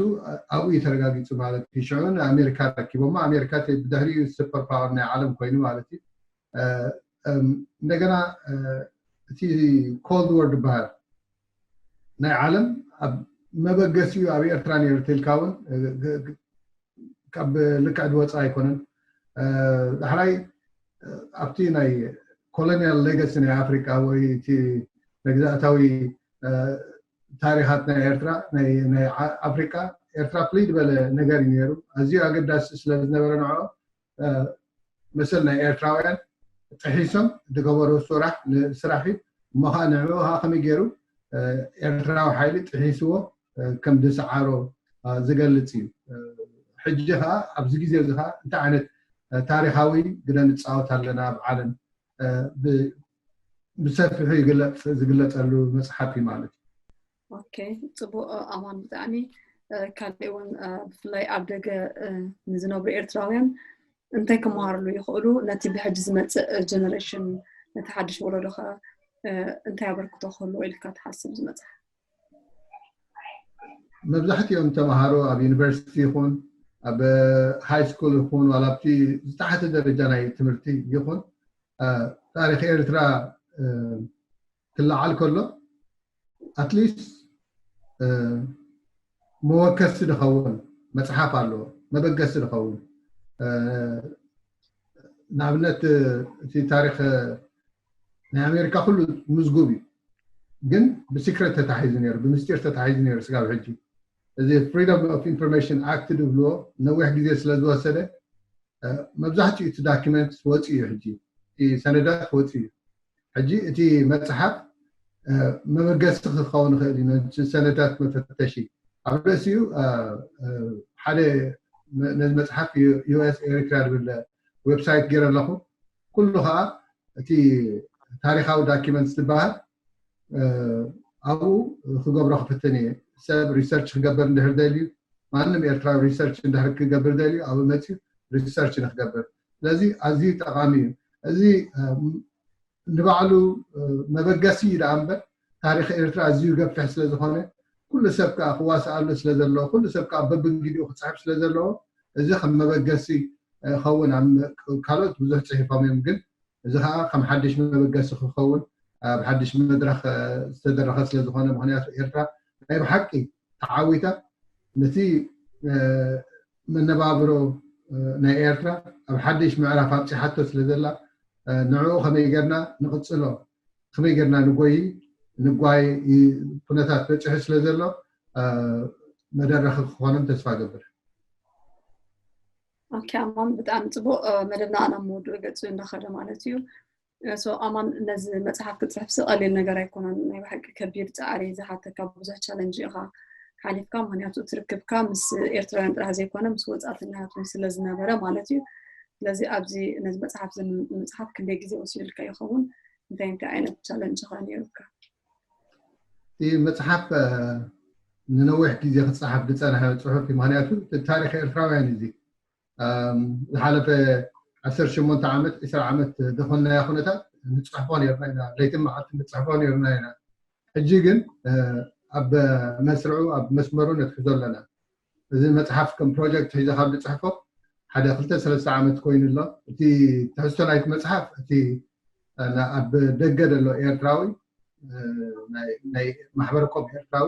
ኣብኡ እዩ ተረጋጊፁ ማለት እዩ። ሽዑ ንኣሜሪካ ረኪቦማ። ኣሜሪካ ብድሕሪኡ ሱፐር ፓወር ናይ ዓለም ኮይኑ ማለት እዩ። እንደገና እቲ ኮልድ ወር ዝበሃል ናይ ዓለም ኣብ መበገሲኡ ኣብ ኤርትራ ነይሩ ተልካ እውን ካብ ልክዕ ዝወፃ ኣይኮነን። ዳሕራይ ኣብቲ ናይ ኮሎኒያል ሌጋሲ ናይ ኣፍሪቃ ወይ እቲ መግዛእታዊ ታሪኻት ናይ ኤርትራ ናይ ኣፍሪቃ ኤርትራ ፍልይ ዝበለ ነገር እዩ ነይሩ። ኣዝዩ ኣገዳሲ ስለ ዝነበረ ንዕኦ መሰል ናይ ኤርትራውያን ጥሒሶም ዝገበሮ ስራሕ ስራሕ እዩ። እሞ ከዓ ንዕኡ ከዓ ከመይ ገይሩ ኤርትራዊ ሓይሊ ጥሒስዎ ከም ዝሰዓሮ ዝገልፅ እዩ። ሕጂ ከዓ ኣብዚ ግዜ እዚ ከዓ እንታይ ዓይነት ታሪካዊ ግደ ንፃወት ኣለና ኣብ ዓለም ብሰፊሑ ዝግለፀሉ መፅሓፍ እዩ ማለት እዩ። ኦኬ፣ ፅቡቅ ኣማን፣ ብጣዕሚ ካልእ እውን ብፍላይ ኣብ ደገ ንዝነብሩ ኤርትራውያን እንታይ ክመሃርሉ ይኽእሉ? ነቲ ብሕጂ ዝመፅእ ጀነሬሽን ነቲ ሓድሽ ወለዶ ከ እንታይ ኣበርክቶ ክህልዎ ኢልካ ትሓስብ ዝመፅእ? መብዛሕትኦም ተምሃሮ ኣብ ዩኒቨርሲቲ ይኹን ኣብ ሃይ ስኩል ይኹን ዋላ ኣብቲ ዝተሓተ ደረጃ ናይ ትምህርቲ ይኹን ታሪክ ኤርትራ ክለዓል ከሎ ኣትሊስት መወከሲ ዝኸውን መፅሓፍ ኣለዎ፣ መበገሲ ዝኸውን ንኣብነት እቲ ታሪክ ናይ ኣሜሪካ ኩሉ ምዝጉብ እዩ፣ ግን ብሲክሬት ተታሒዙ ነይሩ፣ ብምስጢር ተታሒዙ ነይሩ ስጋብ ሕጂ። እዚ ፍሪደም ኦፍ ኢንፎርሜሽን ኣክት ዝብልዎ ነዊሕ ግዜ ስለ ዝወሰደ መብዛሕትኡ እቲ ዳኪመንት ወፂኡ እዩ፣ ሕጂ እቲ ሰነዳት ወፂኡ እዩ። ሕጂ እቲ መፅሓፍ መበገሲ ክኸውን ይኽእል እዩ፣ ነቲ ሰነዳት መፈተሺ ኣብ ርእሲኡ ሓደ ነዚ መፅሓፍ ዩ ኤስ ኤሪትራ ዝብል ዌብሳይት ገይረ ኣለኹ። ኩሉ ከዓ እቲ ታሪካዊ ዳኪመንት ዝበሃል ኣብኡ ክገብሮ ክፍትን እየ። ሰብ research ክገብር እንድሕር ደልዩ፣ ማንም ኤርትራዊ research እንድሕር ክገብር ደልዩ ኣብኡ መፅዩ research ንክገብር። ስለዚ ኣዝዩ ጠቓሚ እዩ። እዚ ንባዕሉ መበገሲ እዩ ደኣ እምበር፣ ታሪኽ ኤርትራ ኣዝዩ ገፊሕ ስለ ዝኾነ፣ ኩሉ ሰብ ከዓ ክዋስኣሉ ስለ ዘለዎ፣ ኩሉ ሰብ ከዓ በብግዲኡ ክፅሕፍ ስለ ዘለዎ፣ እዚ ከም መበገሲ ክኸውን፣ ካልኦት ብዙሕ ፅሒፎም እዮም፣ ግን እዚ ከዓ ከም ሓድሽ መበገሲ ክኸውን ኣብ ሓድሽ መድረኽ ዝተደረኸ ስለ ዝኾነ፣ ምክንያቱ ኤርትራ ናይ ብሓቂ ተዓዊታ፣ ነቲ መነባብሮ ናይ ኤርትራ ኣብ ሓድሽ ምዕራፍ ኣብፂሓቶ ስለ ዘላ፣ ንዕኡ ከመይ ጌርና ንቕፅሎ፣ ከመይ ጌርና ንጎይ ንጓይ ኩነታት በፂሑ ስለ ዘሎ፣ መደረኺ ክኾኖም ተስፋ ገብር። ኦኬ ኣማን፣ ብጣዕሚ ፅቡቕ። መደብና ናብ መወድኡ ገፁ እንዳኸደ ማለት እዩ። ሶ ኣማን፣ ነዚ መፅሓፍ ክትፅሕፍ ሲ ቀሊል ነገር ኣይኮነን። ናይ ብሓቂ ከቢድ ፃዕሪ ዝሓተካ፣ ብዙሕ ቻለንጅ ኢኻ ሓሊፍካ። ምክንያቱ እቲ ርክብካ ምስ ኤርትራውያን ጥራሕ ዘይኮነ ምስ ወፃእተኛታት እውን ስለ ዝነበረ ማለት እዩ። ስለዚ ኣብዚ ነዚ መፅሓፍ እዚ ንምፅሓፍ ክንደይ ግዜ ወሲዱልካ ይኸውን? እንታይ እንታይ ዓይነት ቻለንጅ ኸ ነይሩካ? እቲ መፅሓፍ ንነዊሕ ግዜ ክፀሓፍ ዝፀንሐ ፅሑፍ እዩ። ምክንያቱ እቲ ታሪክ ኤርትራውያን እዩ። ዝሓለፈ ዓሰርተ ሸሞንተ ዓመት፣ ዕስራ ዓመት ዝኾንናዮ ኩነታት ንፅሕፎ ነርና ኢና፣ ለይትን መዓልትን ንፅሕፎ ነርና ኢና። ሕጂ ግን ኣብ መስርዑ፣ ኣብ መስመሩ ነትሕዞ ኣለና። እዚ መፅሓፍ ከም ፕሮጀክት ሒዘ ካብ ዝፅሕፎ ሓደ ክልተ ሰለስተ ዓመት ኮይኑ ኣሎ። እቲ ትሕዝቶ ናይቲ መፅሓፍ፣ እቲ ኣብ ደገ ዘሎ ኤርትራዊ፣ ናይ ማሕበረኮም ኤርትራዊ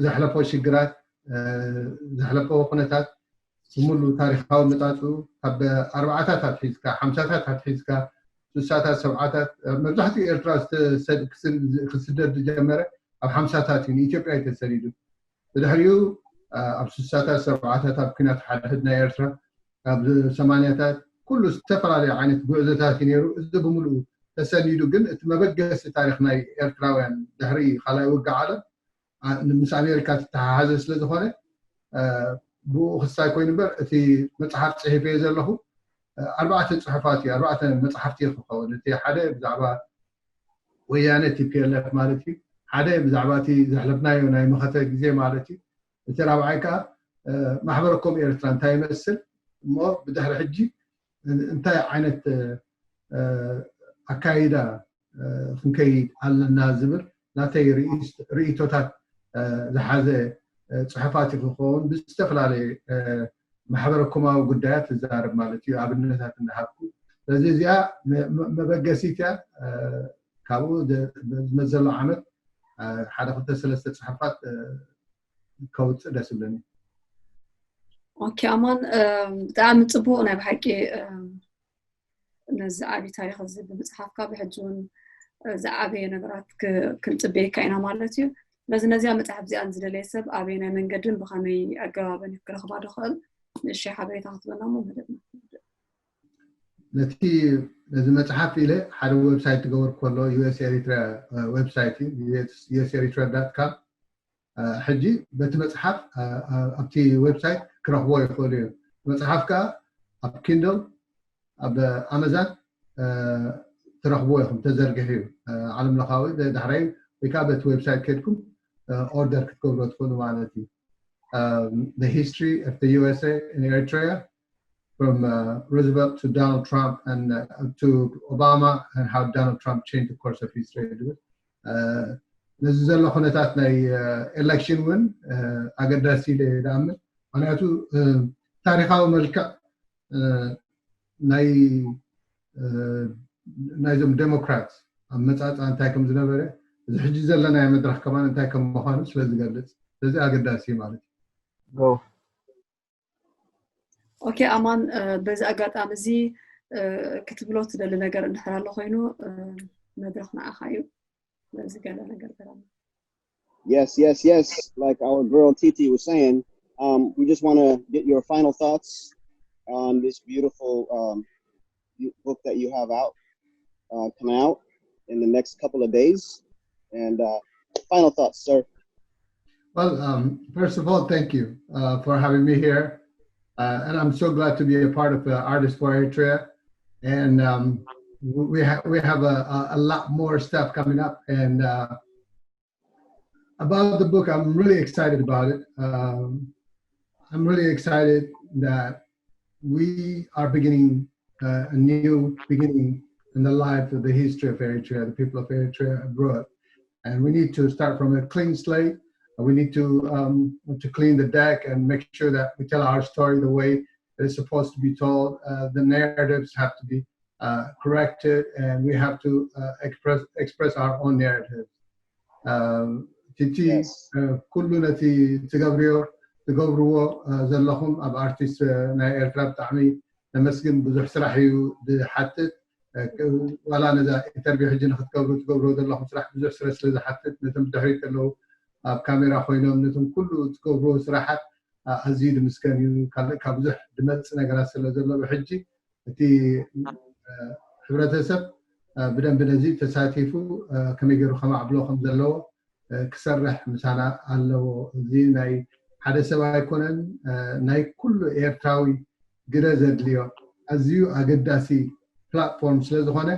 ዘሕለፎ ሽግራት፣ ዘሕለፎ ኩነታት፣ ብምሉ ታሪካዊ መጻጽኡ ካብ ኣርባዓታት ኣትሒዝካ፣ ሓምሳታት ኣትሒዝካ፣ ስሳታት፣ ሰብዓታት፣ መብዛሕትኡ ኤርትራ ክስደድ ዝጀመረ ኣብ ሓምሳታት እዩ፣ ንኢትዮጵያ እዩ ተሰዲዱ። ብድሕሪኡ ኣብ ስሳታት፣ ሰብዓታት ኣብ ኲናት ሓድሕድ ናይ ኤርትራ፣ ኣብ ሰማንያታት ኩሉ ዝተፈላለዩ ዓይነት ጉዕዞታት እዩ ነይሩ። እዚ ብምልኡ ተሰኒዱ፣ ግን እቲ መበገሲ ታሪክ ናይ ኤርትራውያን ድሕሪ ካልኣይ ውግእ ዓለም ምስ ኣሜሪካ ዝተሓሓዘ ስለ ዝኾነ፣ ብኡ ክሳይ ኮይኑ እምበር፣ እቲ መፅሓፍ ፅሒፈዮ ዘለኹ ኣርባዕተ ፅሑፋት እዩ፣ ኣርባዕተ መፅሓፍቲ እዩ ክኸውን። እቲ ሓደ ብዛዕባ ወያነ ቲ ፒ ኤል ኤፍ ማለት እዩ፣ ሓደ ብዛዕባ እቲ ዘሕለፍናዮ ናይ መኸተ ግዜ ማለት እዩ። እቲ ራብዓይ ከዓ ማሕበረኮም ኤርትራ እንታይ ይመስል፣ እሞ ብድሕሪ ሕጂ እንታይ ዓይነት ኣካይዳ ክንከይድ ኣለና ዝብል ናተይ ርእይቶታት ዝሓዘ ፅሑፋት እዩ ክኸውን። ብዝተፈላለየ ማሕበረኮማዊ ጉዳያት ዝዛረብ ማለት እዩ፣ ኣብነታት እንዳሃብኩ። ስለዚ እዚኣ መበገሲት እያ። ካብኡ ዝመዘሎ ዓመት ሓደ ክልተ ሰለስተ ፅሑፋት ከውፅእ ደስ ይብለኒ። ኦኬ ኣማን፣ ብጣዕሚ ፅቡቅ ናይ ብሓቂ። ነዚ ዓብዪ ታሪክ እዚ ብምፅሓፍካ ብሕጂ እውን ዝዓበየ ነገራት ክንፅበየካ ኢና ማለት እዩ። ስለዚ ነዚኣ መፅሓፍ እዚኣ ንዝደለየ ሰብ ኣበየናይ መንገድን ብኸመይ ኣገባብን ክረኽባ ዶ ክእል? ንእሽተይ ሓበሬታ ክትበና እሞ መደብና። ነቲ ነዚ መፅሓፍ ኢለ ሓደ ዌብሳይት ዝገበርኩ ከሎ፣ ዩ ኤስ ኤሪትሪያ ዌብሳይት እዩ፣ ዩ ኤስ ኤሪትሪያ ዳት ካም። ሕጂ በቲ መፅሓፍ ኣብቲ ዌብሳይት ክረኽብዎ ይኽእሉ እዮም። መፅሓፍ ከዓ ኣብ ኪንደል፣ ኣብ ኣመዛን ትረኽብዎ ኢኹም፣ ተዘርጊሑ እዩ ዓለም ለኻዊ። ዳሕራይ ወይ ከዓ በቲ ዌብሳይት ከድኩም ኦርደር ክትገብሮ ትኽእሉ ማለት እዩ። The History of the U S A in Eritrea from uh, Roosevelt to Donald Trump and uh, to Obama and how Donald Trump changed the course of history. ዝብል ነዚ ዘሎ ኩነታት ናይ ኤሌክሽን እውን ኣገዳሲ ኢለ ይኣምን። ምክንያቱ ታሪካዊ መልክዕ ናይ ናይዞም ዴሞክራት ኣመፃፅኣ እንታይ ከም ዝነበረ፣ እዚ ሕጂ ዘለናዮ መድረክ ከማን እንታይ ከም ምዃኑ ስለ ዝገልፅ፣ ስለዚ ኣገዳሲ እዩ ማለት እዩ። ኦኬ ኣማን፣ በዚ ኣጋጣሚ እዚ ክትብሎ ትደሊ ነገር እንድሕር ኣሎ ኮይኑ መድረክ ንዓኻ እዩ። በዚ ገለ ነገር በለና። Yes, yes, yes. Like our girl Titi was saying, um, we just want to get your final thoughts on this beautiful um, book that you have out, uh, coming out in the next couple of days. And uh, final thoughts, sir. Well, um, first of all, thank you uh, for having me here. Uh, and I'm so glad to be a part of uh, Artists for Eritrea. And um, we have we have a, a lot more stuff coming up. And uh, about the book, I'm really excited about it. Um, I'm really excited that we are beginning uh, a new beginning in the life of the history of Eritrea, the people of Eritrea abroad. And we need to start from a clean slate. We need to um, to clean the deck and make sure that we tell our story the way it's supposed to be told. Uh, the narratives have to be uh, corrected, and we have to uh, express express our own narrative. ቲቲ፣ ኩሉ ነቲ ትገብርዮ ትገብርዎ ዘለኹም ኣብ ኣርቲስት ናይ ኤርትራ ብጣዕሚ ነመስግን። ብዙሕ ስራሕ እዩ ዝሓትት። ዋላ ነዛ ኢንተርቪው ሕጂ ንክትገብሩ ትገብርዎ ዘለኹም ስራሕ ብዙሕ ስለ ስለ ዝሓትት፣ ነቶም ብድሕሪት ዘለዉ ኣብ ካሜራ ኮይኖም ነቶም ኩሉ ትገብርዎ ስራሓት ኣዝዩ ዝምስገን እዩ። ካልእ ካብ ብዙሕ ድመፅ ነገራት ስለ ዘሎ ብሕጂ እቲ ሕብረተሰብ ብደንቢ ነዚ ተሳቲፉ ከመይ ገይሩ ከማዕብሎ ከም ዘለዎ ክሰርሕ ምሳና ኣለዎ። እዚ ናይ ሓደ ሰብ ኣይኮነን፣ ናይ ኩሉ ኤርትራዊ ግደ ዘድልዮ ኣዝዩ ኣገዳሲ ፕላትፎርም ስለ ዝኾነ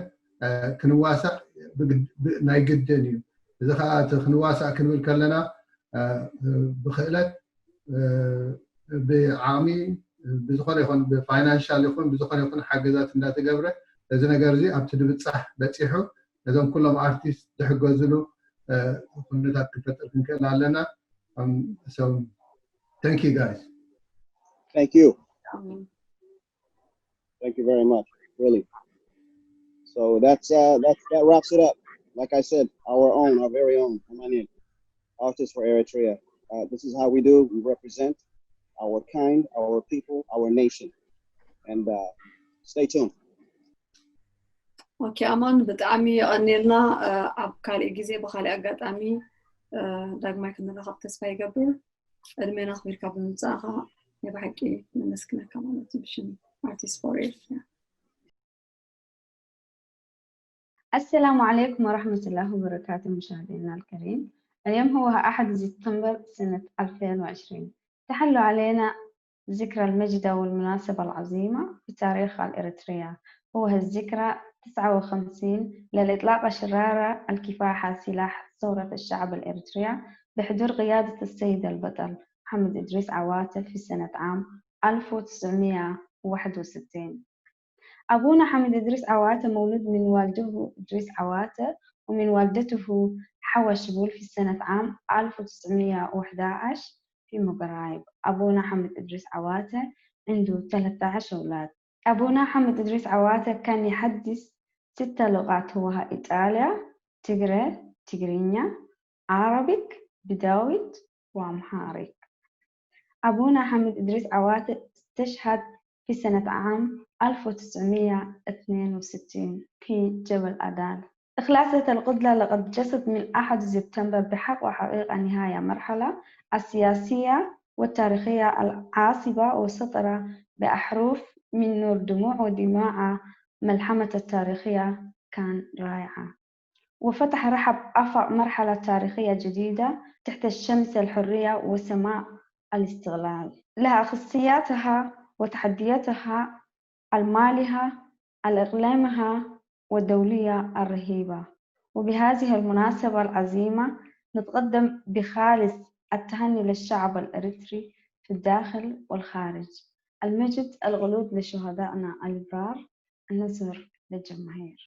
ክንዋሳእ ናይ ግድን እዩ። እዚ ከዓ እቲ ክንዋሳእ ክንብል ከለና ብክእለት ብዓቕሚ ብዝኾነ ይኹን ብፋይናንሻል ይኹን ብዝኾነ ይኹን ሓገዛት እንዳተገብረ እዚ ነገር እዚ ኣብቲ ድብፃሕ በፂሑ ነዞም ኩሎም ኣርቲስት ዝሕገዝሉ ኩነታት ክንፈጥር ክንክእል ኣለና። Thank you, guys. Thank you. Thank you very much. Really. So that's uh, that's that wraps it up. Like I said, our own, our very own, Amani, artists for Eritrea. Uh, this is how we do. We represent our kind, our people, our nation. And uh, stay tuned. ኦኬ ኣማን፣ ብጣዕሚ የቐኔልና። ኣብ ካልእ ግዜ ብካልእ ኣጋጣሚ ዳግማይ ክንራኸብ ተስፋ ይገብር። ዕድሜና ኣኽቢርካ ብምምፃእኻ ናይ ብሓቂ ነመስግነካ ማለት እዩ ብሽም ኣርቲስት ፎር ኤርትራ። السلام عليكم ورحمة الله وبركاته مشاهدينا الكريم. اليوم هو أحد سبتمبر سنة ألفين وعشرين. تحل علينا ذكرى المجد والمناسبة العظيمة في تاريخ الإريتريا. هو الذكرى تسعة وخمسين للإطلاق الشرارة الكفاحة سلاح ثورة الشعب الإريتريا بحضور قيادة السيد البطل محمد إدريس عواتة في سنة عام ألف وتسعمية وواحد وستين. أبونا حمد إدريس عواتة مولود من والده إدريس عواتة ومن والدته حواء شبول في سنة عام ألف وتسعمية وحدعش في مقرايب. أبونا حمد إدريس عواتة عنده تلتعش أولاد. أبونا حمد إدريس عواتة كان يحدث ست لغات، هو إيطاليا، تيغري، تيغرينيا، عربيك، بداويت، وأمهاريك. أبونا حمد إدريس عواتة استشهد في سنة عام ألف وتسعمية واثنين وستين في جبل أدال. إخلاصة القدلة لقد جست من أحد سبتمبر بحق وحقيقة نهاية مرحلة السياسية والتاريخية العاصبة وسطرة بأحروف من نور دموع ودماء ملحمة التاريخية كان رائعة. وفتح رحب آفاق مرحلة تاريخية جديدة تحت الشمس الحرية وسماء الاستقلال. لها خصياتها وتحدياتها المالية، الإقليمية والدولية الرهيبة. وبهذه المناسبة العظيمة نتقدم بخالص التهني للشعب الإريتري في الداخل والخارج، المجد الخلود لشهدائنا الأبرار، النصر للجماهير.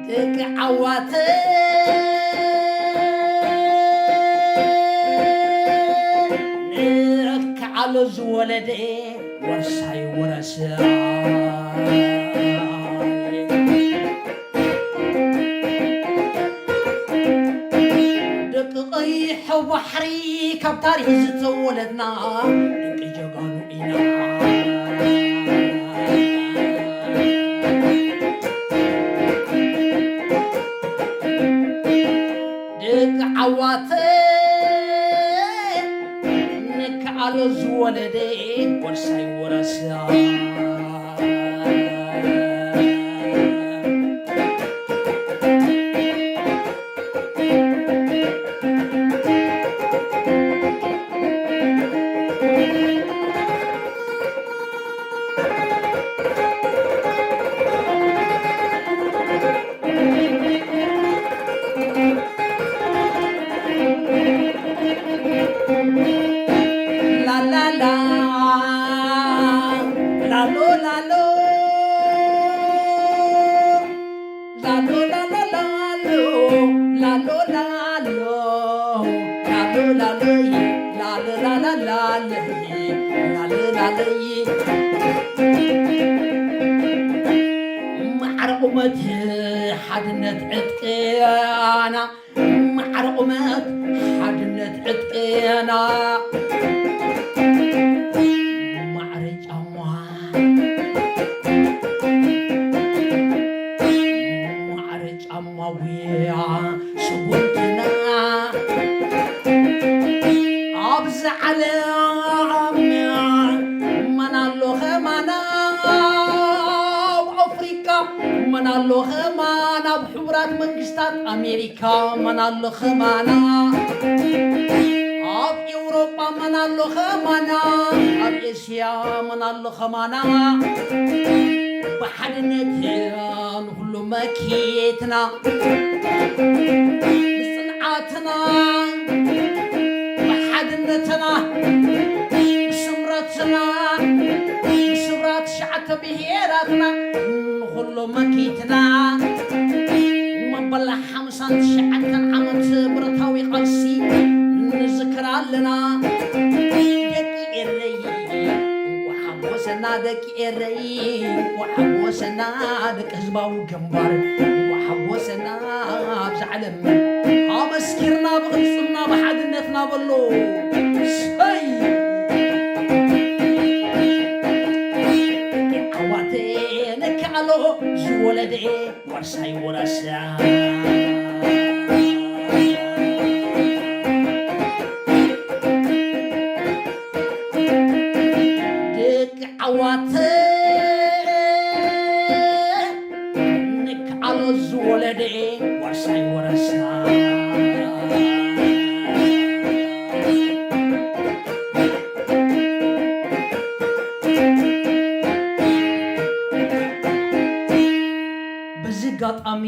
ደቂ ዓዋተ ንከዓሎ ዝወለደ ወርሳይ ወረሰ ደቂ ቀይሕ ባሕሪ ካብ ታሪኽ ዝተወለድና ደቂ ጀጋኑ ኢና። ደቂ ዓዋተ ንከዓሎ ዝወለደ ወርሳይ ወረሳ። ላላላ ላሎ ላሎ ላሎ ላሎ ላሎ ላሎ ላሎ ላሎ ላሎ ላሎ ላሎ ላሎ ላሎ ላሎ ማዕረ ቁመት ሓድነት ዕጥቅና ማዕረ ቁመት ሓድነት ዕጥቅና ማዕረ ጫማ ማዕረ ጫማ ጉያ ሰጎምትና ኣብዚ ዓለም መን ኣሎ ኸማና ኣብ ኣፍሪካ መን ኣሎ ኸማና ኣብ ሕቡራት መንግስታት ኣሜሪካ መን ኣሎ ኸማና ኣብ ኤውሮጳ መን ኣሎ ኸማና ኣብ ኤስያ መን ኣሎ ኸማና ብሓድነት ንኹሉ መኪትና ብፅንዓትና ብሓድነትና ብስምረትና ብስብራ ትሽዓተ ብሄራትና ንኹሉ መኪትና መበል ሓምሳን ትሽዓተን ዓመት ብረታዊ ቃልሲ ንዝክር ኣለና ደቂ ኤረይ እንኳዕ ሓጎሰና ደቂ ኤረይ እንኳዕ ሓጎሰና ደቂ ህዝባዊ ግንባር እንኳዕ ሓጎሰና ኣብዚ ዓለም ኣመስኪርና ብቕልፅምና ብሓድነትና በሎ ሰይ ዓዋተ ነከኣሎ ዝወለደ ዋርሳይ ወራሳ ደቂ ዓዋተ ንክኣሎ ዝወለደ ዋርሳይ ወረሳ በዚ ኣጋጣሚ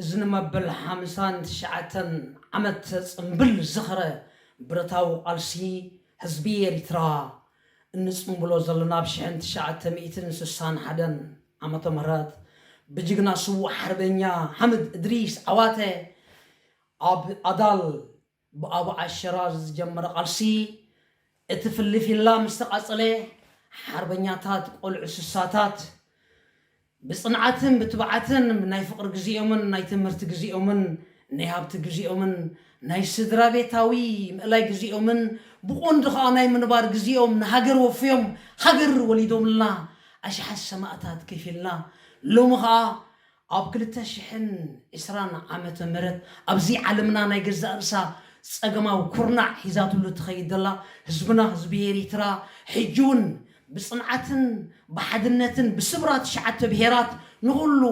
እዚ ንመበል ሓምሳን ትሽዓተን ዓመት ጽምብል ዝኽረ ብረታዊ ቃልሲ ህዝቢ ኤሪትራ እንጽምብሎ ዘለና ኣብ ሽሕን ትሽዓተ ሚእትን ስሳን ሓደን ዓመተ ምህረት ብጅግና ስዉእ ሓርበኛ ሓምድ እድሪስ ዓዋተ ኣብ ኣዳል ብኣቡ ዓሸራ ዝጀመረ ቃልሲ እቲ ፍልፊላ ምስ ተቓጸለ ሓርበኛታት ቆልዑ ስሳታት ብጽንዓትን ብትብዓትን ናይ ፍቕሪ ግዜኦምን ናይ ትምህርቲ ግዜኦምን ናይ ሃብቲ ግዜኦምን ናይ ስድራ ቤታዊ ምእላይ ግዜኦምን ብቖንዱ ኸኣ ናይ ምንባር ግዜኦም ንሃገር ወፍዮም ሃገር ወሊዶምልና ኣሽሓት ሰማእታት ከፊልና ሎሚ ኸኣ ኣብ ክልተ ሽሕን ዕስራን ዓመተ ምህረት ኣብዚ ዓለምና ናይ ገዛእ ርእሳ ጸገማዊ ኩርናዕ ሒዛትሉ ትኸይድ ዘላ ህዝብና ህዝቢ ኤሪትራ ሕጂ እውን ብጽንዓትን ብሓድነትን ብስብራ ትሽዓተ ብሄራት ንኹሉ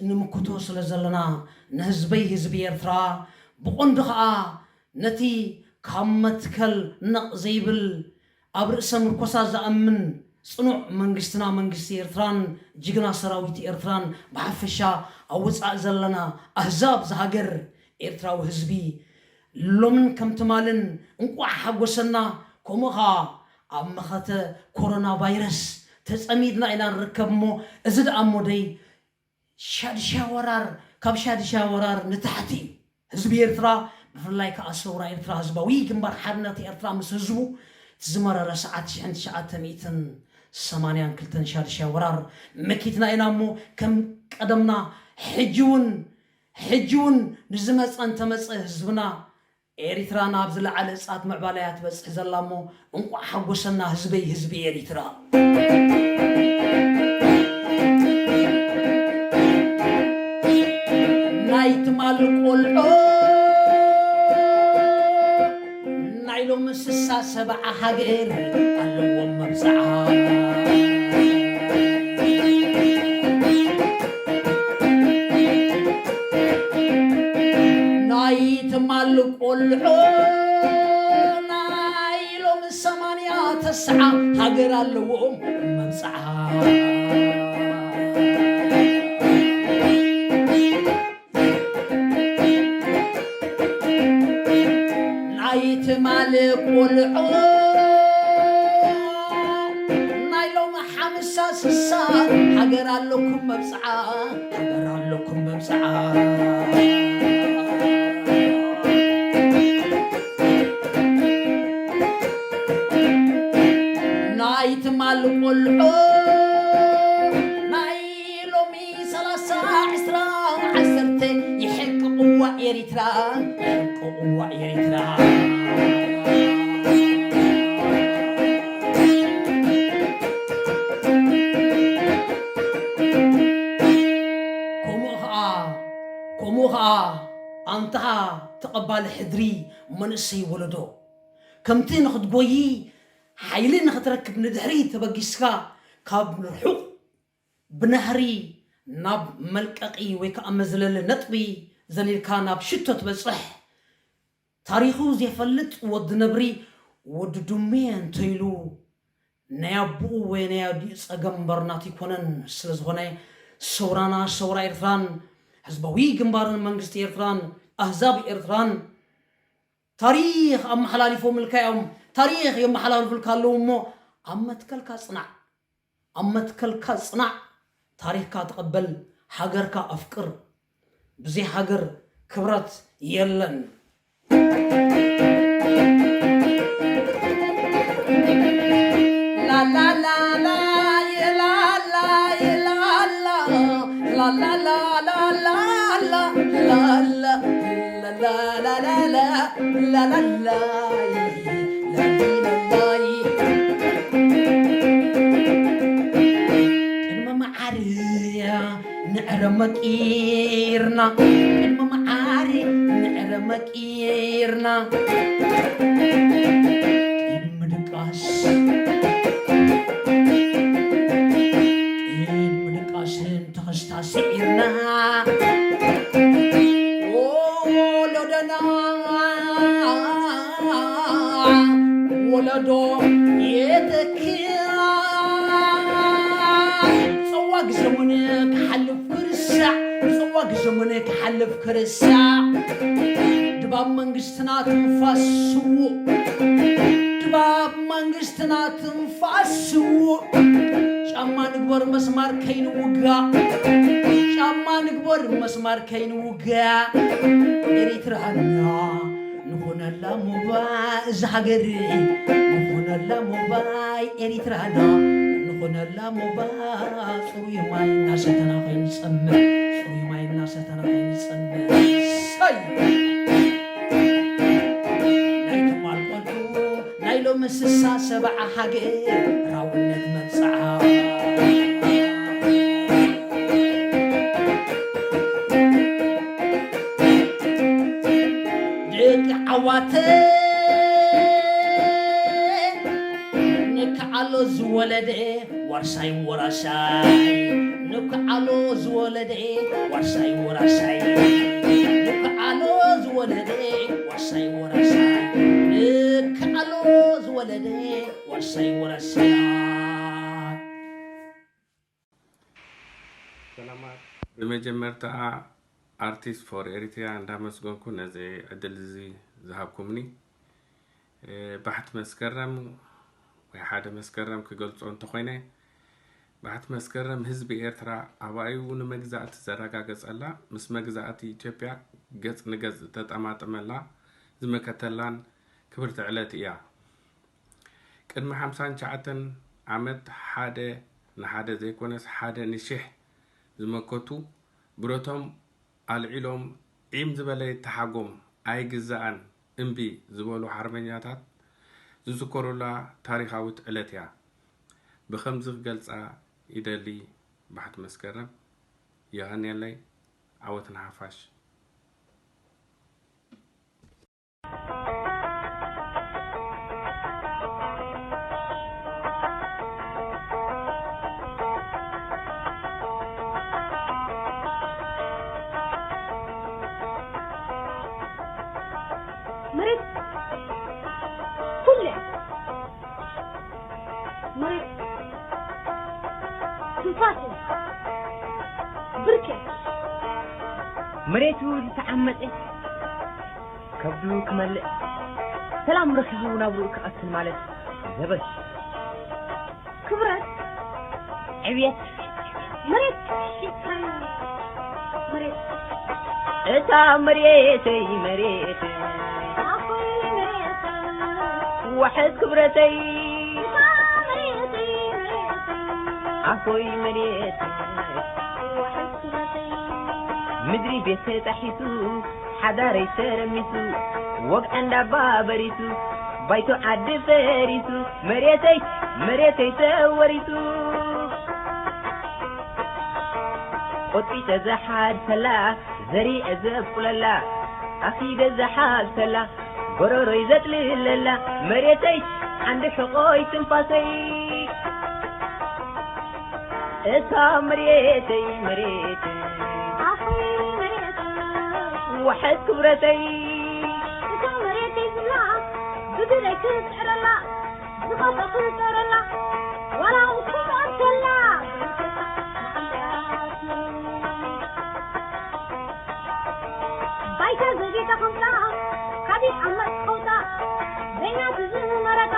ንምክቶ ስለ ዘለና ንህዝበይ ህዝቢ ኤርትራ ብቐንዱ ኸኣ ነቲ ካብ መትከል ነቕ ዘይብል ኣብ ርእሰ ምርኮሳ ዝኣምን ጽኑዕ መንግስትና መንግስቲ ኤርትራን ጅግና ሰራዊት ኤርትራን ብሓፈሻ ኣብ ወጻኢ ዘለና ኣህዛብ ዝሃገር ኤርትራዊ ህዝቢ ሎምን ከም ትማልን እንቋዕ ሓጎሰና ከምኡ ኸኣ ኣብ መኸተ ኮሮና ቫይረስ ተጸሚድና ኢና ንርከብ እሞ እዚ ደኣ እሞ ደይ ሻድሻይ ወራር ካብ ሻድሻይ ወራር ንታሕቲ እዩ ህዝቢ ኤርትራ ብፍላይ ከኣ ሰውራ ኤርትራ ህዝባዊ ግንባር ሓርነት ኤርትራ ምስ ህዝቡ ዝመረረ ሰዓት ሽሕን ትሽዓተ ሚእትን ሰማንያን ክልተን ሻድሻይ ወራር መኪትና ኢና እሞ ከም ቀደምና ሕጂ እውን ሕጂ እውን ንዝመጸ እንተመጸ ህዝብና ኤሪትራ ናብ ዝለዓለ እጻት ምዕባለ እያ ትበጽሕ ዘላ እሞ እንቋዕ ሓጎሰና ህዝበይ ህዝቢ ኤሪትራ። ናይ ትማል ቆልዑ ናይ ሎም ስሳ ሰብዓ ሃገር ኣለዎም መብዝዓ። ናይ ትማል ቆልዑ ናይ ሎም ሰማንያ ተስዓ ሃገር ኣለዎም መብዝዓ። ናይ ትማል ቆልዑ ናይ ሎሚ ሓምሳ ስሳ፣ ሃገር ኣለኩም መብጽዓ፣ ሃገር ኣለኩም መብጽዓ። ናይ ትማል ቆልዑ ናይ ሎሚ ሰላሳ ዕስራ ዓሰርተ፣ ይሕቅቕዋ ኤሪትራ፣ ይሕቅቕዋ ኤሪትራ። ከምኡ ኸኣ፣ ከምኡ ኸኣ ኣንታ ተቐባሊ ሕድሪ መንእሰይ ወለዶ፣ ከምቲ ንኽትጎዪ ሓይሊ ንኽትረክብ ንድሕሪት ተበጊስካ ካብ ርሑቕ ብናህሪ ናብ መልቀቒ ወይ ከኣ መዝለሊ ነጥቢ ዘሊልካ ናብ ሽቶ ትበጽሕ። ታሪኹ ዘይፈልጥ ወዲ ነብሪ፣ ወዲ ዱሜ እንተኢሉ ናይ ኣቦኡ ወይ ናይ ኣዲኡ ጸገም እምበር ናቱ ኣይኮነን። ስለ ዝኾነ ሰውራና ሰውራ ኤርትራን ህዝባዊ ግንባርን መንግስቲ ኤርትራን ኣህዛብ ኤርትራን ታሪኽ ኣመሓላሊፎምልካ እዮም። ታሪኽ የመሓላልፉልካ ኣለዉ እሞ ኣብ መትከልካ ጽናዕ። ኣብ መትከልካ ጽናዕ፣ ታሪኽካ ተቐበል፣ ሃገርካ ኣፍቅር። ብዘይ ሃገር ክብረት የለን። ላላላላ የላላ የላላ፣ ላላላላላ፣ ላላ ላላላላ፣ ላላላይ፣ ላሊላላይ። ቅድሚ መዓር ንዕረ መቂርና፣ ቅድሚ መዓር ንዕረ መቂርና። ቅድሚ ድቃስ፣ ቅድሚ ድቃስ ተኸስታ ስዒርና። ወለዶና ወለዶ የተኪ። ጸዋግ ዘመን ክሓልፍ ክርስዕ፣ ጸዋግ ዘመን ክሓልፍ ክርስዕ። ድባብ መንግስትና ትንፋስ ስዉእ፣ ድባብ መንግስትና ትንፋስ ስዉእ። ጫማ ንግበር መስማር ከይንውጋእ፣ ጫማ ንግበር መስማር ከይንውጋእ። ኤሪትራና ንኾነላ ሞባ እዛ ሃገር፣ ንኾነላ ሞባይ ኤሪትራና፣ ንኾነላ ሞባ ጽሩይ ማይ እናሰተና ከይንጸምእ፣ ጽሩይ ማይ እናሰተና ከይንጸምእ። ሰይ! ናይ ትማል ቆልዑ ናይ ሎሚ ስሳ ሰብዓ ሃገራውነት መብጽዓ። ደቂ ዓዋተ ንከኣሎ ዝወለደ ዋርሳይ ወራሳይ፣ ንከኣሎ ዝወለደ ዋርሳይ ወራሳይ፣ ንከኣሎ ዝወለደ ዋርሳይ ወራሳይ፣ ንከኣሎ ዝወለደ ዋርሳይ ወራሳይ። ሰላማት። ብመጀመርታ ኣርቲስት ፎር ኤሪትሪያ እንዳመስገንኩ ነዚ ዕድል እዚ ዝሃብኩምኒ። እ፣ ባሕቲ መስከረም ወይ ሓደ መስከረም ክገልጾ እንተኾይነ፣ ባሕቲ መስከረም ህዝቢ ኤርትራ ኣባይኡ ንመግዛእቲ ዘረጋገጸላ፣ ምስ መግዛእቲ ኢትዮጵያ ገጽ ንገጽ ዝተጠማጠመላ፣ ዝመከተላን ክብርቲ ዕለት እያ። ቅድሚ ሓምሳን ትሽዓተን ዓመት ሓደ ንሓደ ዘይኮነስ ሓደ ንሽሕ ዝመከቱ ብረቶም ኣልዒሎም ዒም ዝበለ ይተሓጎም ኣይግዛእን እምቢ ዝበሉ ሓርበኛታት ዝዝከሩላ ታሪኻዊት ዕለት እያ። ብኸምዚ ክገልጻ ይደሊ ባሕቲ መስከረም። የቐንየለይ። ዓወት ንሓፋሽ። መሬት ኩለ መሬት ትንፋስ ብርክ መሬቱ ዝተዓመጸ ከብዱ ክመልእ ሰላም ረኺቡ ናብርኡ ክቐትል ማለት ዘበት። ክብረት፣ ዕብየት፣ መሬት ሽጥራይ መሬት። እታ መሬተይ መሬት ኣኾይ መሬት። ዋሕስ ክብረተይ እታ መሬተይ መሬት። ኣኾይ መሬት። ዋሕስ ክብረተይ ምድሪ ቤት ተጣሒሱ ሓዳረይ ተረሚሱ ወግዐ እንዳባ በሪሱ ባይቶ ዓዲ ፈሪሱ መሬተይ መሬተይ ተወሪሱ ቆጢጠ ዝሓድሰላ ዘሪአ ዘብቁለላ ኣኺደ ዝሓብሰላ ጎረሮይ ዘጥልለላ መሬተይ ዓንዲ ሕቆይ ትንፋሰይ እታ መሬተይ መሬተይ ኣኹይ መሬት ዋሕስ ክብረተይ እታ መሬተይ ዝብላ ብግደይ ክስዕረላ ዝኸፈ ክጸረላ ዋላ ውስኹም ኣንተላ ባይታ ዘቤታ ከምጻ ካቢት ዓመት ከውጻ በይና ትዝመረታ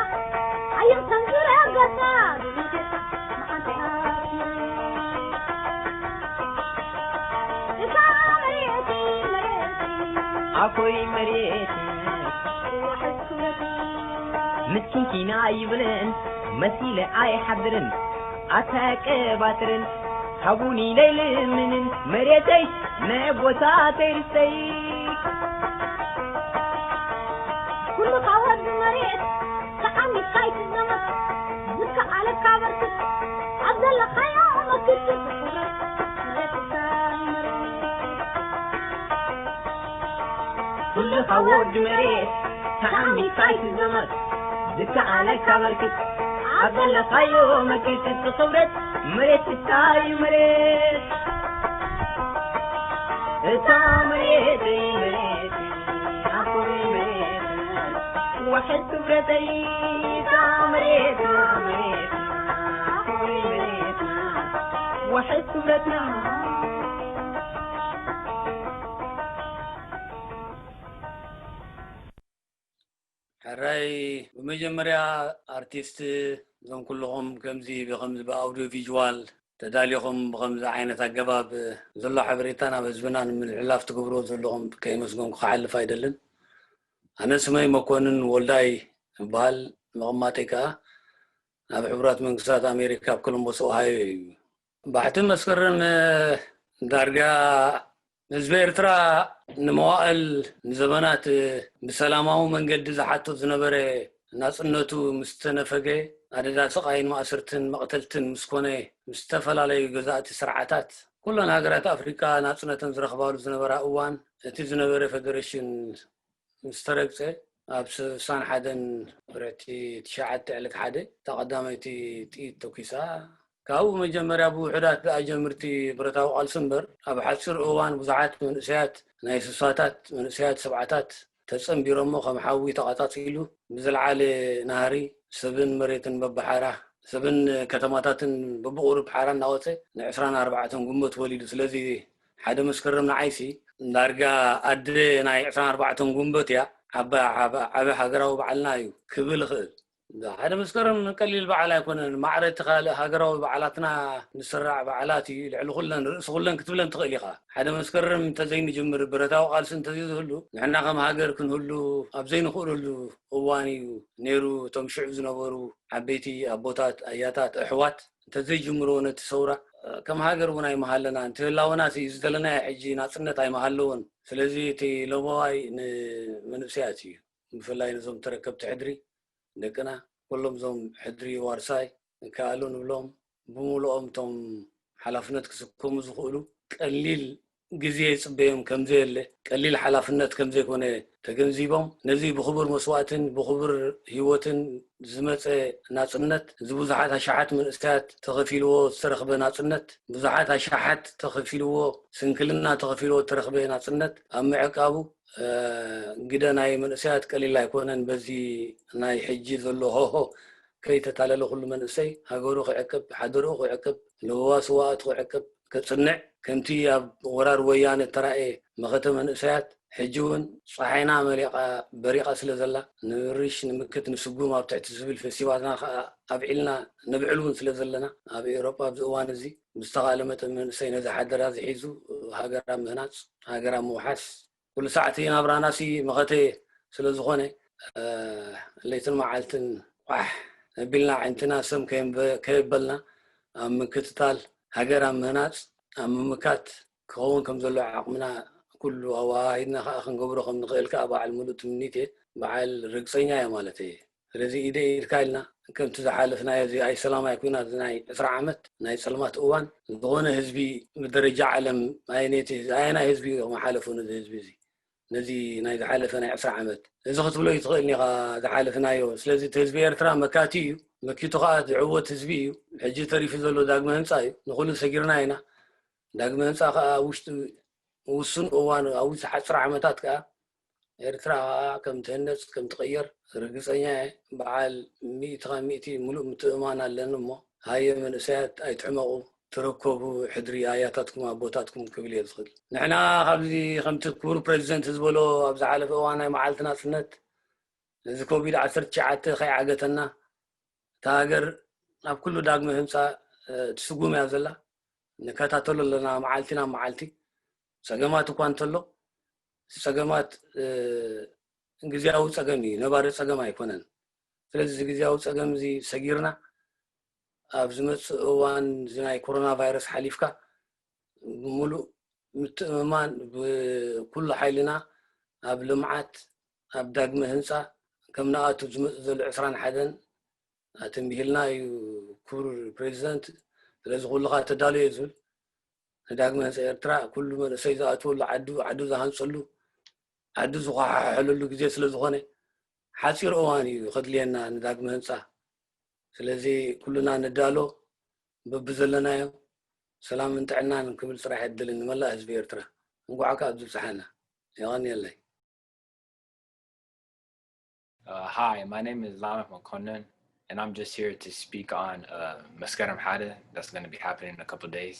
ኣየም ተንዝረ ገጻ ኣኮይ መሬት ምስኪንኪና ይብልን መሲለ ኣይሓድርን ኣታ ቀባጥርን ሃቡኒ ለይልምንን መሬተይ ናይ ኣቦታተይ ርስተይ ኩሉ ካብ ወዲ መሬት ተዓሚትካ ይትዘመት ዝከኣለካ በርክት ኣብ ዘለኻዮ መክት ኩሉ ካብ ወዲ መሬት ተዓሚትካ ይትዘመት ዝከኣለካ በርክት ኣብ ዘለኻዮ መክት ክብረት መሬት ትታይ መሬት እታ መሬት መሬት ኣኮይ መሬት ዋሕድ ክብረተይ እታ መሬት መሬት ኣኮይ መሬት ዋሕድ ክብረትና ሕራይ ብመጀመርያ ኣርቲስት እዞም ኩልኹም ከምዚ ብከምዚ ብኣውዲዮ ቪዥዋል ተዳሊኹም ብኸምዚ ዓይነት ኣገባብ ዘሎ ሓበሬታ ናብ ህዝብና ንምልሕላፍ ትገብርዎ ዘለኹም ከየመስገንኩ ክሓልፍ ኣይደልን። ኣነ ስመይ መኮንን ወልዳይ እበሃል። መቐማጠይ ከኣ ኣብ ሕቡራት መንግስታት ኣሜሪካ ኣብ ኮሎምቦስ ኦሃዮ እዩ። ባሕቲ መስከረም ዳርጋ ህዝቢ ኤርትራ ንመዋእል ንዘበናት ብሰላማዊ መንገዲ ዝሓቶ ዝነበረ ናጽነቱ ምስ ተነፈገ ኣደዳ ስቓይን ማእስርትን መቕተልትን ምስ ኮነ ምስ ዝተፈላለዩ ገዛእቲ ስርዓታት ኩለን ሃገራት ኣፍሪቃ ናጽነተን ዝረኽባሉ ዝነበራ እዋን እቲ ዝነበረ ፌደሬሽን ምስ ተረግጸ ኣብ ስሳን ሓደን ብረቲ ትሽዓተ ዕለት ሓደ እታ ቀዳመይቲ ጥይት ተኩሳ ካብኡ መጀመርያ ብውሑዳት ኣጀምርቲ ብረታዊ ቃልሲ እምበር ኣብ ሓፂር እዋን ብዙሓት መንእሰያት ናይ ስሳታት መንእሰያት ሰብዓታት ተፀንቢሮሞ ከም ሓዊ ተቓጻጺሉ ብዝለዓለ ናህሪ ሰብን መሬትን በብሓራ ሰብን ከተማታትን በብቑሩብ ሓራ እናወፀ ን ዕስራን ኣርባዕተን ጉንበት ወሊዱ ስለዚ ሓደ መስከረም ንዓይሲ ዳርጋ ኣደ ናይ ዕስራን ኣርባዕተን ጉንበት እያ ዓቢ ሃገራዊ በዓልና እዩ ክብል እኽእል ሓደ መስከረም ቀሊል በዓል ኣይኮነን። ማዕረ እቲ ካልእ ሃገራዊ በዓላትና ዝስራዕ በዓላት እዩ። ልዕሊ ኩለን ርእሲ ኩለን ክትብለን ትኽእል ኢኻ። ሓደ መስከረም እንተዘይንጅምር ብረታዊ ቃልሲ እንተዘይዝህሉ ንሕና ከም ሃገር ክንህሉ ኣብ ዘይንኽእለሉ እዋን እዩ ነይሩ። እቶም ሽዑ ዝነበሩ ዓበይቲ ኣቦታት፣ ኣያታት፣ ኣሕዋት እንተዘይጅምርዎ ነቲ ሰውራ ከም ሃገር እውን ኣይምሃለናን። እቲ ህላወናስ እዩ ዝደለናዮ ሕጂ ናጽነት ኣይምሃለዎን። ስለዚ እቲ ለበዋይ ንመንእሰያት እዩ። ብፍላይ ነዞም ተረከብቲ ሕድሪ ደቅና ኩሎም እዞም ሕድሪ ዋርሳይ ይከኣሉ ንብሎም ብምሉኦም እቶም ሓላፍነት ክስከሙ ዝኽእሉ ቀሊል ግዜ ይፅበዮም ከምዘየለ ቀሊል ሓላፍነት ከምዘይኮነ ተገንዚቦም ነዚ ብኽቡር መስዋእትን ብኽቡር ህይወትን ዝመፀ ናፅነት እዚ ብዙሓት ኣሽሓት መንእሰያት ተኸፊልዎ ዝተረኽበ ናፅነት ብዙሓት ኣሽሓት ተኸፊልዎ ስንክልና ተኸፊልዎ ዝተረኽበ ናፅነት ኣብ ምዕቃቡ ግደ ናይ መንእሰያት ቀሊል ኣይኮነን። በዚ ናይ ሕጂ ዘሎ ሆሆ ከይተታለለ ኩሉ መንእሰይ ሃገሩ ክዕቅብ፣ ሓደርኡ ክዕቅብ፣ ለበዋ ስዋኣቱ ክዕቅብ፣ ከጽንዕ፣ ከምቲ ኣብ ወራር ወያነ እተራእየ መኸተ መንእሰያት ሕጂ እውን ፀሓይና መሊቓ በሪቓ ስለ ዘላ፣ ንምርሽ ንምክት ንስጉም ኣብ ትሕቲ ዝብል ፌስቲቫልና ከዓ ኣብዒልና ነብዕል እውን ስለ ዘለና፣ ኣብ ኤውሮጳ ኣብዚ እዋን እዚ ብዝተኻእለ መጠን መንእሰይ ነዚ ሓደራ ዝሒዙ ሃገር ኣብ ምህናፅ፣ ሃገር ኣብ ምውሓስ፣ ኩሉ ሰዓት ናብራናሲ መኸተ ስለ ዝኾነ፣ ለይትን መዓልትን ቋሕ ኣቢልና ኣዒንትና ሰም ከየበልና ኣብ ምክትታል፣ ሃገር ኣብ ምህናፅ፣ ኣብ ምምካት ክኸውን ከም ዘሎ ዓቕምና ኩሉ ኣወሃሂድና ከዓ ክንገብሮ ከም ንኽእል ከዓ በዓል ሙሉእ ትምኒት እየ፣ በዓል ርግፀኛ እየ ማለት እየ። ስለዚ ኢደ ኢድካ ኢልና ከምቲ ዝሓለፍናዮ እዚ ኣይ ሰላማይ ኩናት ናይ ዕስራ ዓመት ናይ ፀልማት እዋን ዝኾነ ህዝቢ ብደረጃ ዓለም ኣየነይቲ ኣየናይ ህዝቢ እዩ መሓለፉ ነዚ ህዝቢ እዚ ነዚ ናይ ዝሓለፈ ናይ ዕስራ ዓመት እዚ ክትብሎ ይትኽእል ኢኻ ዝሓለፍናዮ። ስለዚ እቲ ህዝቢ ኤርትራ መካቲ እዩ፣ መኪቱ ከዓ ዝዕወት ህዝቢ እዩ። ሕጂ ተሪፉ ዘሎ ዳግመ ህንፃ እዩ። ንኩሉ ሰጊርና ኢና። ዳግመ ህንፃ ከዓ ውሽጢ ውሱን እዋን ኣብ ውሽጢ ሓፅር ዓመታት ከዓ ኤርትራ ከዓ ከም ትህነፅ ከም ትቕየር ርግፀኛ እየ። በዓል ሚእቲ ካብ ሚእቲ ሙሉእ ምትእምማን ኣለኒ እሞ ሃየ መንእሰያት ኣይትሕመቑ፣ ትረከቡ ሕድሪ ኣያታትኩም ኣቦታትኩም ክብል እየ ዝኽእል። ንሕና ካብዚ ከምቲ ክቡር ፕሬዚደንት ዝበሎ ኣብ ዝሓለፈ እዋን ናይ መዓልቲ ናፅነት እዚ ኮቪድ ዓሰርተ ትሽዓተ ከይዓገተና እታ ሃገር ናብ ኩሉ ዳግመ ህንፃ ትስጉም እያ ዘላ። ንከታተሎ ኣለና መዓልቲ ናብ መዓልቲ። ፀገማት እኳ እንተሎ እቲ ፀገማት ግዜያዊ ፀገም እዩ፣ ነባሪ ፀገም ኣይኮነን። ስለዚ እዚ ግዜያዊ ፀገም እዚ ሰጊርና ኣብ ዝመፅእ እዋን እዚ ናይ ኮሮና ቫይረስ ሓሊፍካ ብምሉእ ምትእምማን ብኩሉ ሓይልና ኣብ ልምዓት ኣብ ዳግመ ህንፃ ከም ንኣቱ ዝመፅእ ዘሎ ዕስራን ሓደን ኣተንቢህልና እዩ ክቡር ፕሬዚደንት። ስለዚ ኩልኻ ተዳሎ እየ ዝብል ንዳግመ ህንፃ ኤርትራ ኩሉ መንእሰይ ዝኣትወሉ ዓዱ ዓዱ ዝሃንፀሉ ዓዱ ዝኳሓሓለሉ ግዜ ስለ ዝኾነ ሓፂር እዋን እዩ ከድልየና ንዳግመ ህንፃ። ስለዚ ኩሉና ንዳሎ በብዘለናዮ ሰላምን ጥዕናን ክብል ፅራሕ ዕድልን ንመላእ ህዝቢ ኤርትራ። እንኳዕ ከኣ ብዝብፅሓና። የቐንየለይ። Uh, hi, my name is Lamek Makonnen, and I'm just here to speak on uh, Maskeram Hada that's going to be happening in a couple of days.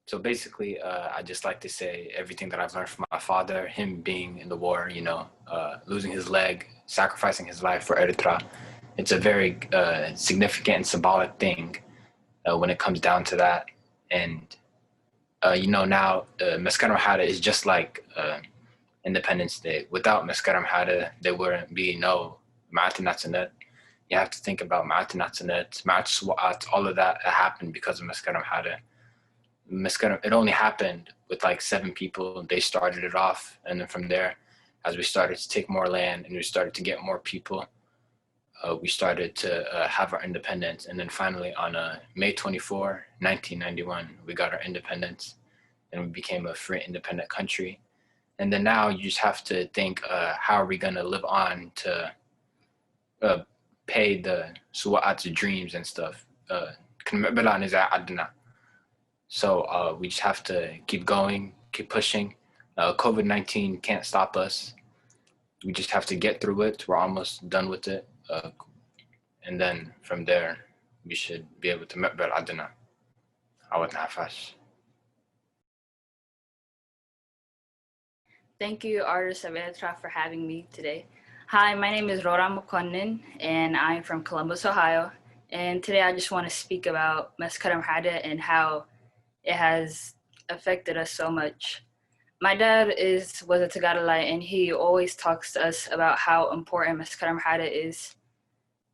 So basically, uh, I just like to say everything that I've learned from my father, him being in the war, you know, uh, losing his leg, sacrificing his life for Eritrea. It's a very uh, significant and symbolic thing uh, when it comes down to that. And, uh, you know, now uh, Maskeram Hada is just like uh, Independence Day. Without Maskeram Hada, there wouldn't be no Ma'at Natsanet. You have to think about Ma'at Natsanet, Ma'at Suwa'at, all of that happened because of Maskeram Hada. Maskeram, it only happened with like seven people. They started it off. And then from there, as we started to take more land and we started to get more people, uh, we started to uh, have our independence. And then finally, on uh, May twenty-fourth, nineteen ninety-one, we got our independence and we became a free, independent country. And then now you just have to think, uh, how are we going to live on to uh, pay the Suwa'at's dreams and stuff? Uh, ክንምዕብል ኢና ነዛ ዓድና. So uh, we just have to keep going, keep pushing. Uh, COVID nineteen can't stop us. We just have to get through it. We're almost done with it. Uh, and then from there, we should be able to ምዕብል ዓድና. ዓወት ንሓፋሽ። Thank you, Artists of Eritrea, for having me today. Hi, my name is Rora Mokonnen, and I'm from Columbus, Ohio. And today I just want to speak about Maskeram Hada and how it has affected us so much. My dad is was a Tagalog, and he always talks to us about how important Maskeram Hada is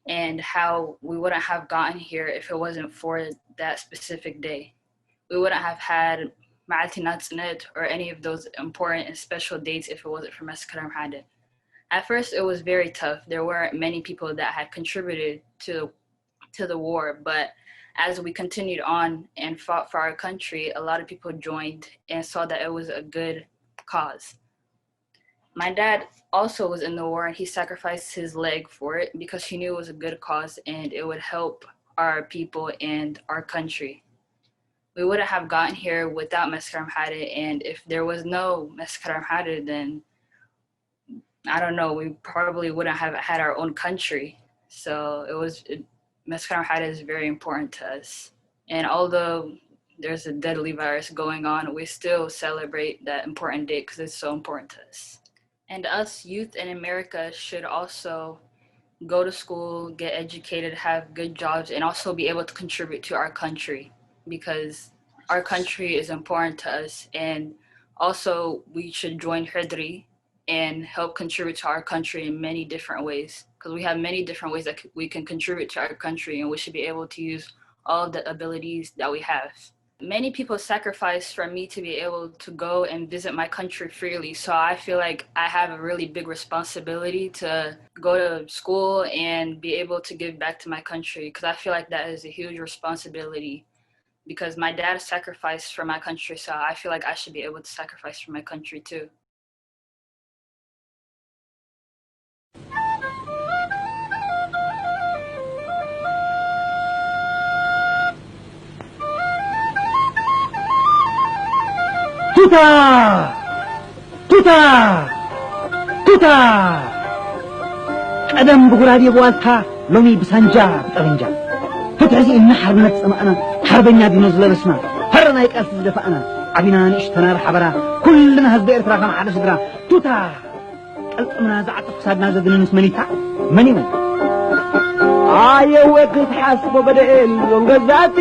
and how we wouldn't have gotten here if it wasn't for that specific day. We wouldn't have had Ma'ati Natsunet or any of those important and special dates if it wasn't for Maskaram Hada. At first, it was very tough. There weren't many people that had contributed to to the war, but as we continued on and fought for our country, a lot of people joined and saw that it was a good cause. My dad also was in the war and he sacrificed his leg for it because he knew it was a good cause and it would help our people and our country. We wouldn't have gotten here without Maskaram Hada, and if there was no Maskaram Hada, then I don't know, we probably wouldn't have had our own country. So it was, it, Maskaram Hada is very important to us. And although there's a deadly virus going on, we still celebrate that important day because it's so important to us. And us youth in America should also go to school, get educated, have good jobs, and also be able to contribute to our country, because our country is important to us. And also, we should join Hidri and help contribute to our country in many different ways, because we have many different ways that c- we can contribute to our country, and we should be able to use all the abilities that we have. Many people sacrificed for me to be able to go and visit my country freely. So I feel like I have a really big responsibility to go to school and be able to give back to my country, because I feel like that is a huge responsibility, because my dad sacrificed for my country. So I feel like I should be able to sacrifice for my country too. ቱታ! ቱታ! ቱታ! ቀደም ብጉራዴ ብዋልታ፣ ሎሚ ብሳንጃ ብጠበንጃ። ፍትሒ ስኢንና ሓርነት ጸማእና፣ ሓርበኛ ዲኖ ዝለበስና። ሃረ ናይ ቃልሲ ዝደፋእና፣ ዓቢና ንእሽተና ብሓበራ፣ ኩልና ህዝቢ ኤርትራ ከም ሓደ ስድራ። ቱታ! ቀልጥምና ዝዓጥፍ ክሳድና ዘድንንስ መኒታ፣ መን እዩ? ኣየወ ክትሓስቦ በደኤል ሎንገዛቲ፣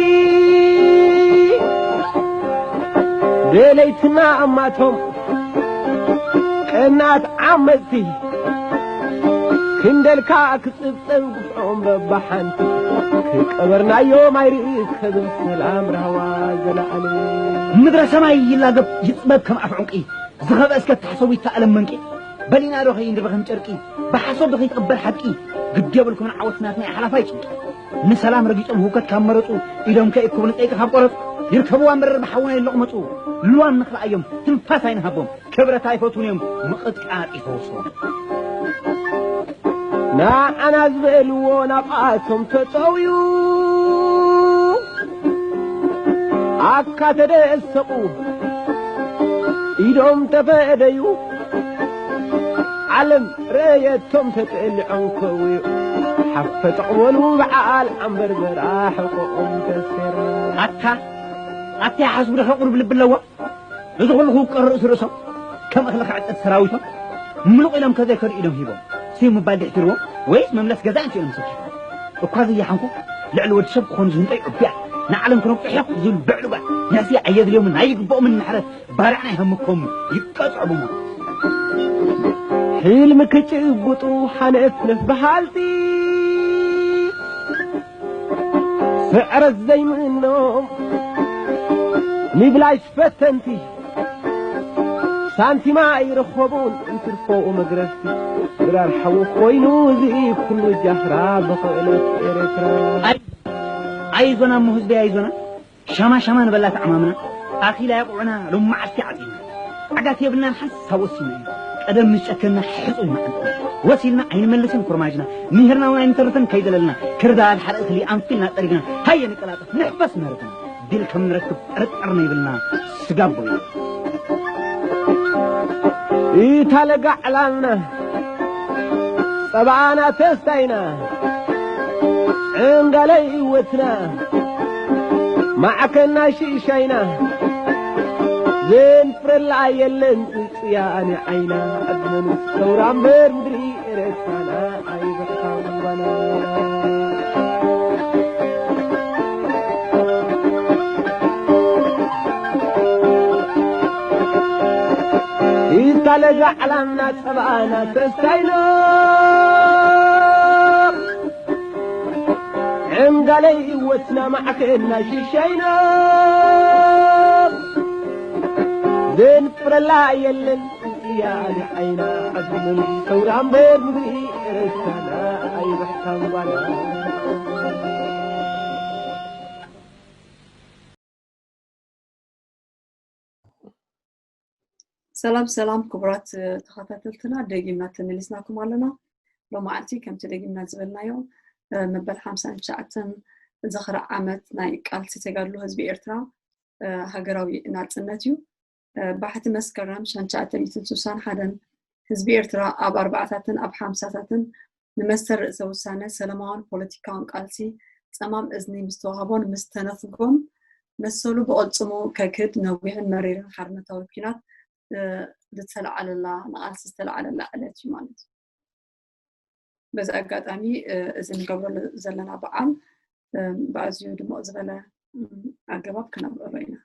ደለይትና ኣማቶም ቀናት ዓመጽቲ፣ ክንደልካ ክጽብጸብ ግፍዖም በባሓንቲ፣ ክቀበርናዮም ኣይርእ ከብል ሰላም ራህዋ ዘለኣለ። ምድረ ሰማይ ይላገብ ይጽበብ ከም ኣፍ ዑንቂ፣ ዝኸበ እስከ ተሓሰቡ ይተኣለም መንቂ። በሊና ዶ ከይንርበ ከም ጨርቂ፣ ብሓሶት ዶ ከይትቕበር ሓቂ፣ ግዲ የብልኩምን ዓወት ናትና እዩ ሓላፋይ ጭንቂ። ንሰላም ረጊጾም ህውከት ካብ መረጹ፣ ኢዶም ከይእክቡ ንጸይቂ ካብ ቆረጹ፣ ይርከብዋ መረር ብሓውና ይለቕመጹ። ልዋም ንኽልኣዮም ትንፋስ ኣይንሃቦም፣ ክብረት ኣይፈትዉን እዮም ምቕጥቃጥ ይፈውሶም። ንዓና ዝበልዎ ናብኣቶም ተጠውዩ፣ ኣካ ተደሰቑ ኢዶም ተፈደዩ፣ ዓለም ረየቶም ተጠሊዖም ከውዩ፣ ሓፈ ጠቕበሉ በዓል ዓንበርበራ ሕቆኦም ተሰራ። ኣታ ኣታ ይሓስቡ ዶ ከቑርብ ልቢ ኣለዎ? እዚ ኩሉ ክውቀር ርእሲ ርእሶም ከም እኽሊ ክዕጸድ ሰራዊቶም ምሉቕ ኢሎም ከዘይከዱ ኢዶም ሂቦም ስዩ ምባል ድሕትርዎም ወይስ መምለስ ገዛ እንስኦም ሰኪፎም? እኳ ዝያሓንኩ ልዕሊ ወዲ ሰብ ክኾኑ ዝህንጠዩ ዕቡያት ንዓለም ክነብጡ ሕቕ ዝብል ብዕሉጋት ንሕሲ ኣየድልዮምን ኣይግብኦምን ንሕረት ባርዕ ናይ ሃምኮም ይቀጽዕቡሞ። ሕልሚ ክጭብጡ ሓነፍነፍ በሃልቲ ስዕረት ዘይምእኖም ንብላሽ ፈተንቲ ሳንቲማ ኣይረኸቡን እንትርፎኡ መግረፍቲ ድራር ሓዊ ኮይኑ እዚ ኩሉ ጃህራ ብኽእለት ኤርትራ። ኣይ ኣይዞና እሞ ህዝቢ ኣይዞና ሻማ ሻማ ንበላ ተዓማምና ኣኺላ የቑዑና ሎም መዓልቲ ዓፂና ዓጋት የብልናን ሓንሳብ ወሲና ኢና ቀደም ምስ ጨከና ሕፁይ መዓልቲ ወሲልና ኣይንመልስን ኮርማጅና ምሂርና እውን ኣይንተርፍን ከይደለልና ክርዳድ ሓደ እኽሊ ኣንፊልና ጠሪግና ሃየ ንቀላጠፍ ንሕፈስ ምህርትና ዲል ከም ንረክብ ጥርጥር ነይብልና ስጋብ ቦይ እታ ለጋ ዕላልና ጸባኣና ተስታይና ዕንጋለ ህይወትና ማዕከና ሽሻይና ዘንፍረላ የለን ጽጽያ ኣነ ዓይና ዕድመን ሰውራ እምበር ምድሪ ኤረትራና ኣይበቕታን ባና ኢታ ለጋ ዕላምና ጸባኣና ተስታይና ዕንጋለይ ህይወትና ማዕከና ሽሻይና ዘንፍረላ የለን እያ ኣሊ ዓይና ዓድምን ሰውራ እምበር ምግቢ ኤረትራና ኣይበሕታን ጓና ሰላም ሰላም ክቡራት ተኸታተልትና ደጊምና ተመሊስናኩም ኣለና። ሎማዓልቲ ከምቲ ደጊምና ዝበልናዮ መበል ሓምሳን ትሽዓተን ዝኽሪ ዓመት ናይ ቃልሲ ተጋድሎ ህዝቢ ኤርትራ ሃገራዊ ናጽነት እዩ። ባሕቲ መስከረም ሸንትሽዓተ ሚእትን ስሳን ሓደን ህዝቢ ኤርትራ ኣብ ኣርባዓታትን ኣብ ሓምሳታትን ንመሰል ርእሰ ውሳነ ሰለማውን ፖለቲካውን ቃልሲ ጸማም እዝኒ ምስ ተዋህቦን ምስ ተነፍጎን መሰሉ ብቕልጽሙ ከክህድ ነዊሕን መሪርን ሓርነታዊ ኲናት ዝተለዓለላ፣ ንቓልሲ ዝተለዓለላ ዕለት እዩ ማለት እዩ። በዚ ኣጋጣሚ እዚ ንገብረሉ ዘለና በዓል ብኣዝዩ ድሙቕ ዝበለ ኣገባብ ክነብዕሎ ኢና።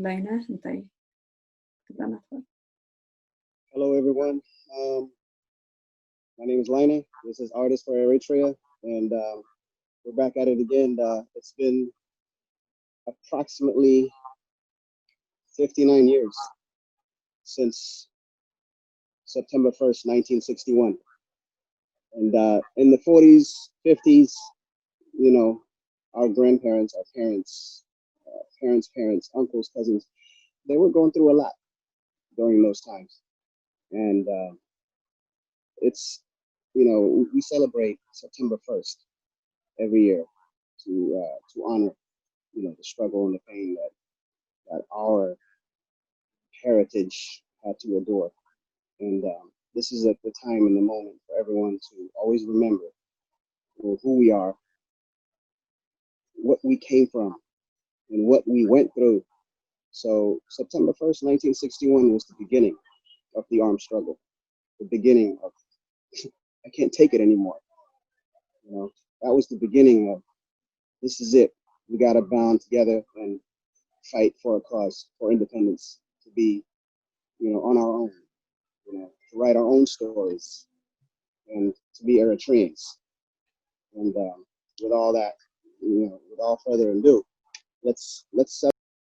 ላይነ እንታይ ትብለና ትኽእል? Hello, everyone. Um, my name is Laine. This is Artist for Eritrea, and um, we're back at it again. Uh, it's been approximately fifty-nine years since September first, nineteen sixty-one. And uh, in the forties, fifties, you know, our grandparents, our parents, uh, parents, parents, uncles, cousins, they were going through a lot during those times. And uh, it's, you know, we celebrate September first every year to uh, to honor, you know, the struggle and the pain that that our heritage had to endure. And um, this is at the time and the moment for everyone to always remember, you know, who we are, what we came from, and what we went through. So September first, nineteen sixty-one was the beginning of the armed struggle, the beginning of I can't take it anymore. You know, that was the beginning of this is it. We got to bond together and fight for a cause, for independence, to be, you know, on our own, you know, to write our own stories and to be Eritreans. And um, with all that, you know, with all further ado, let's let's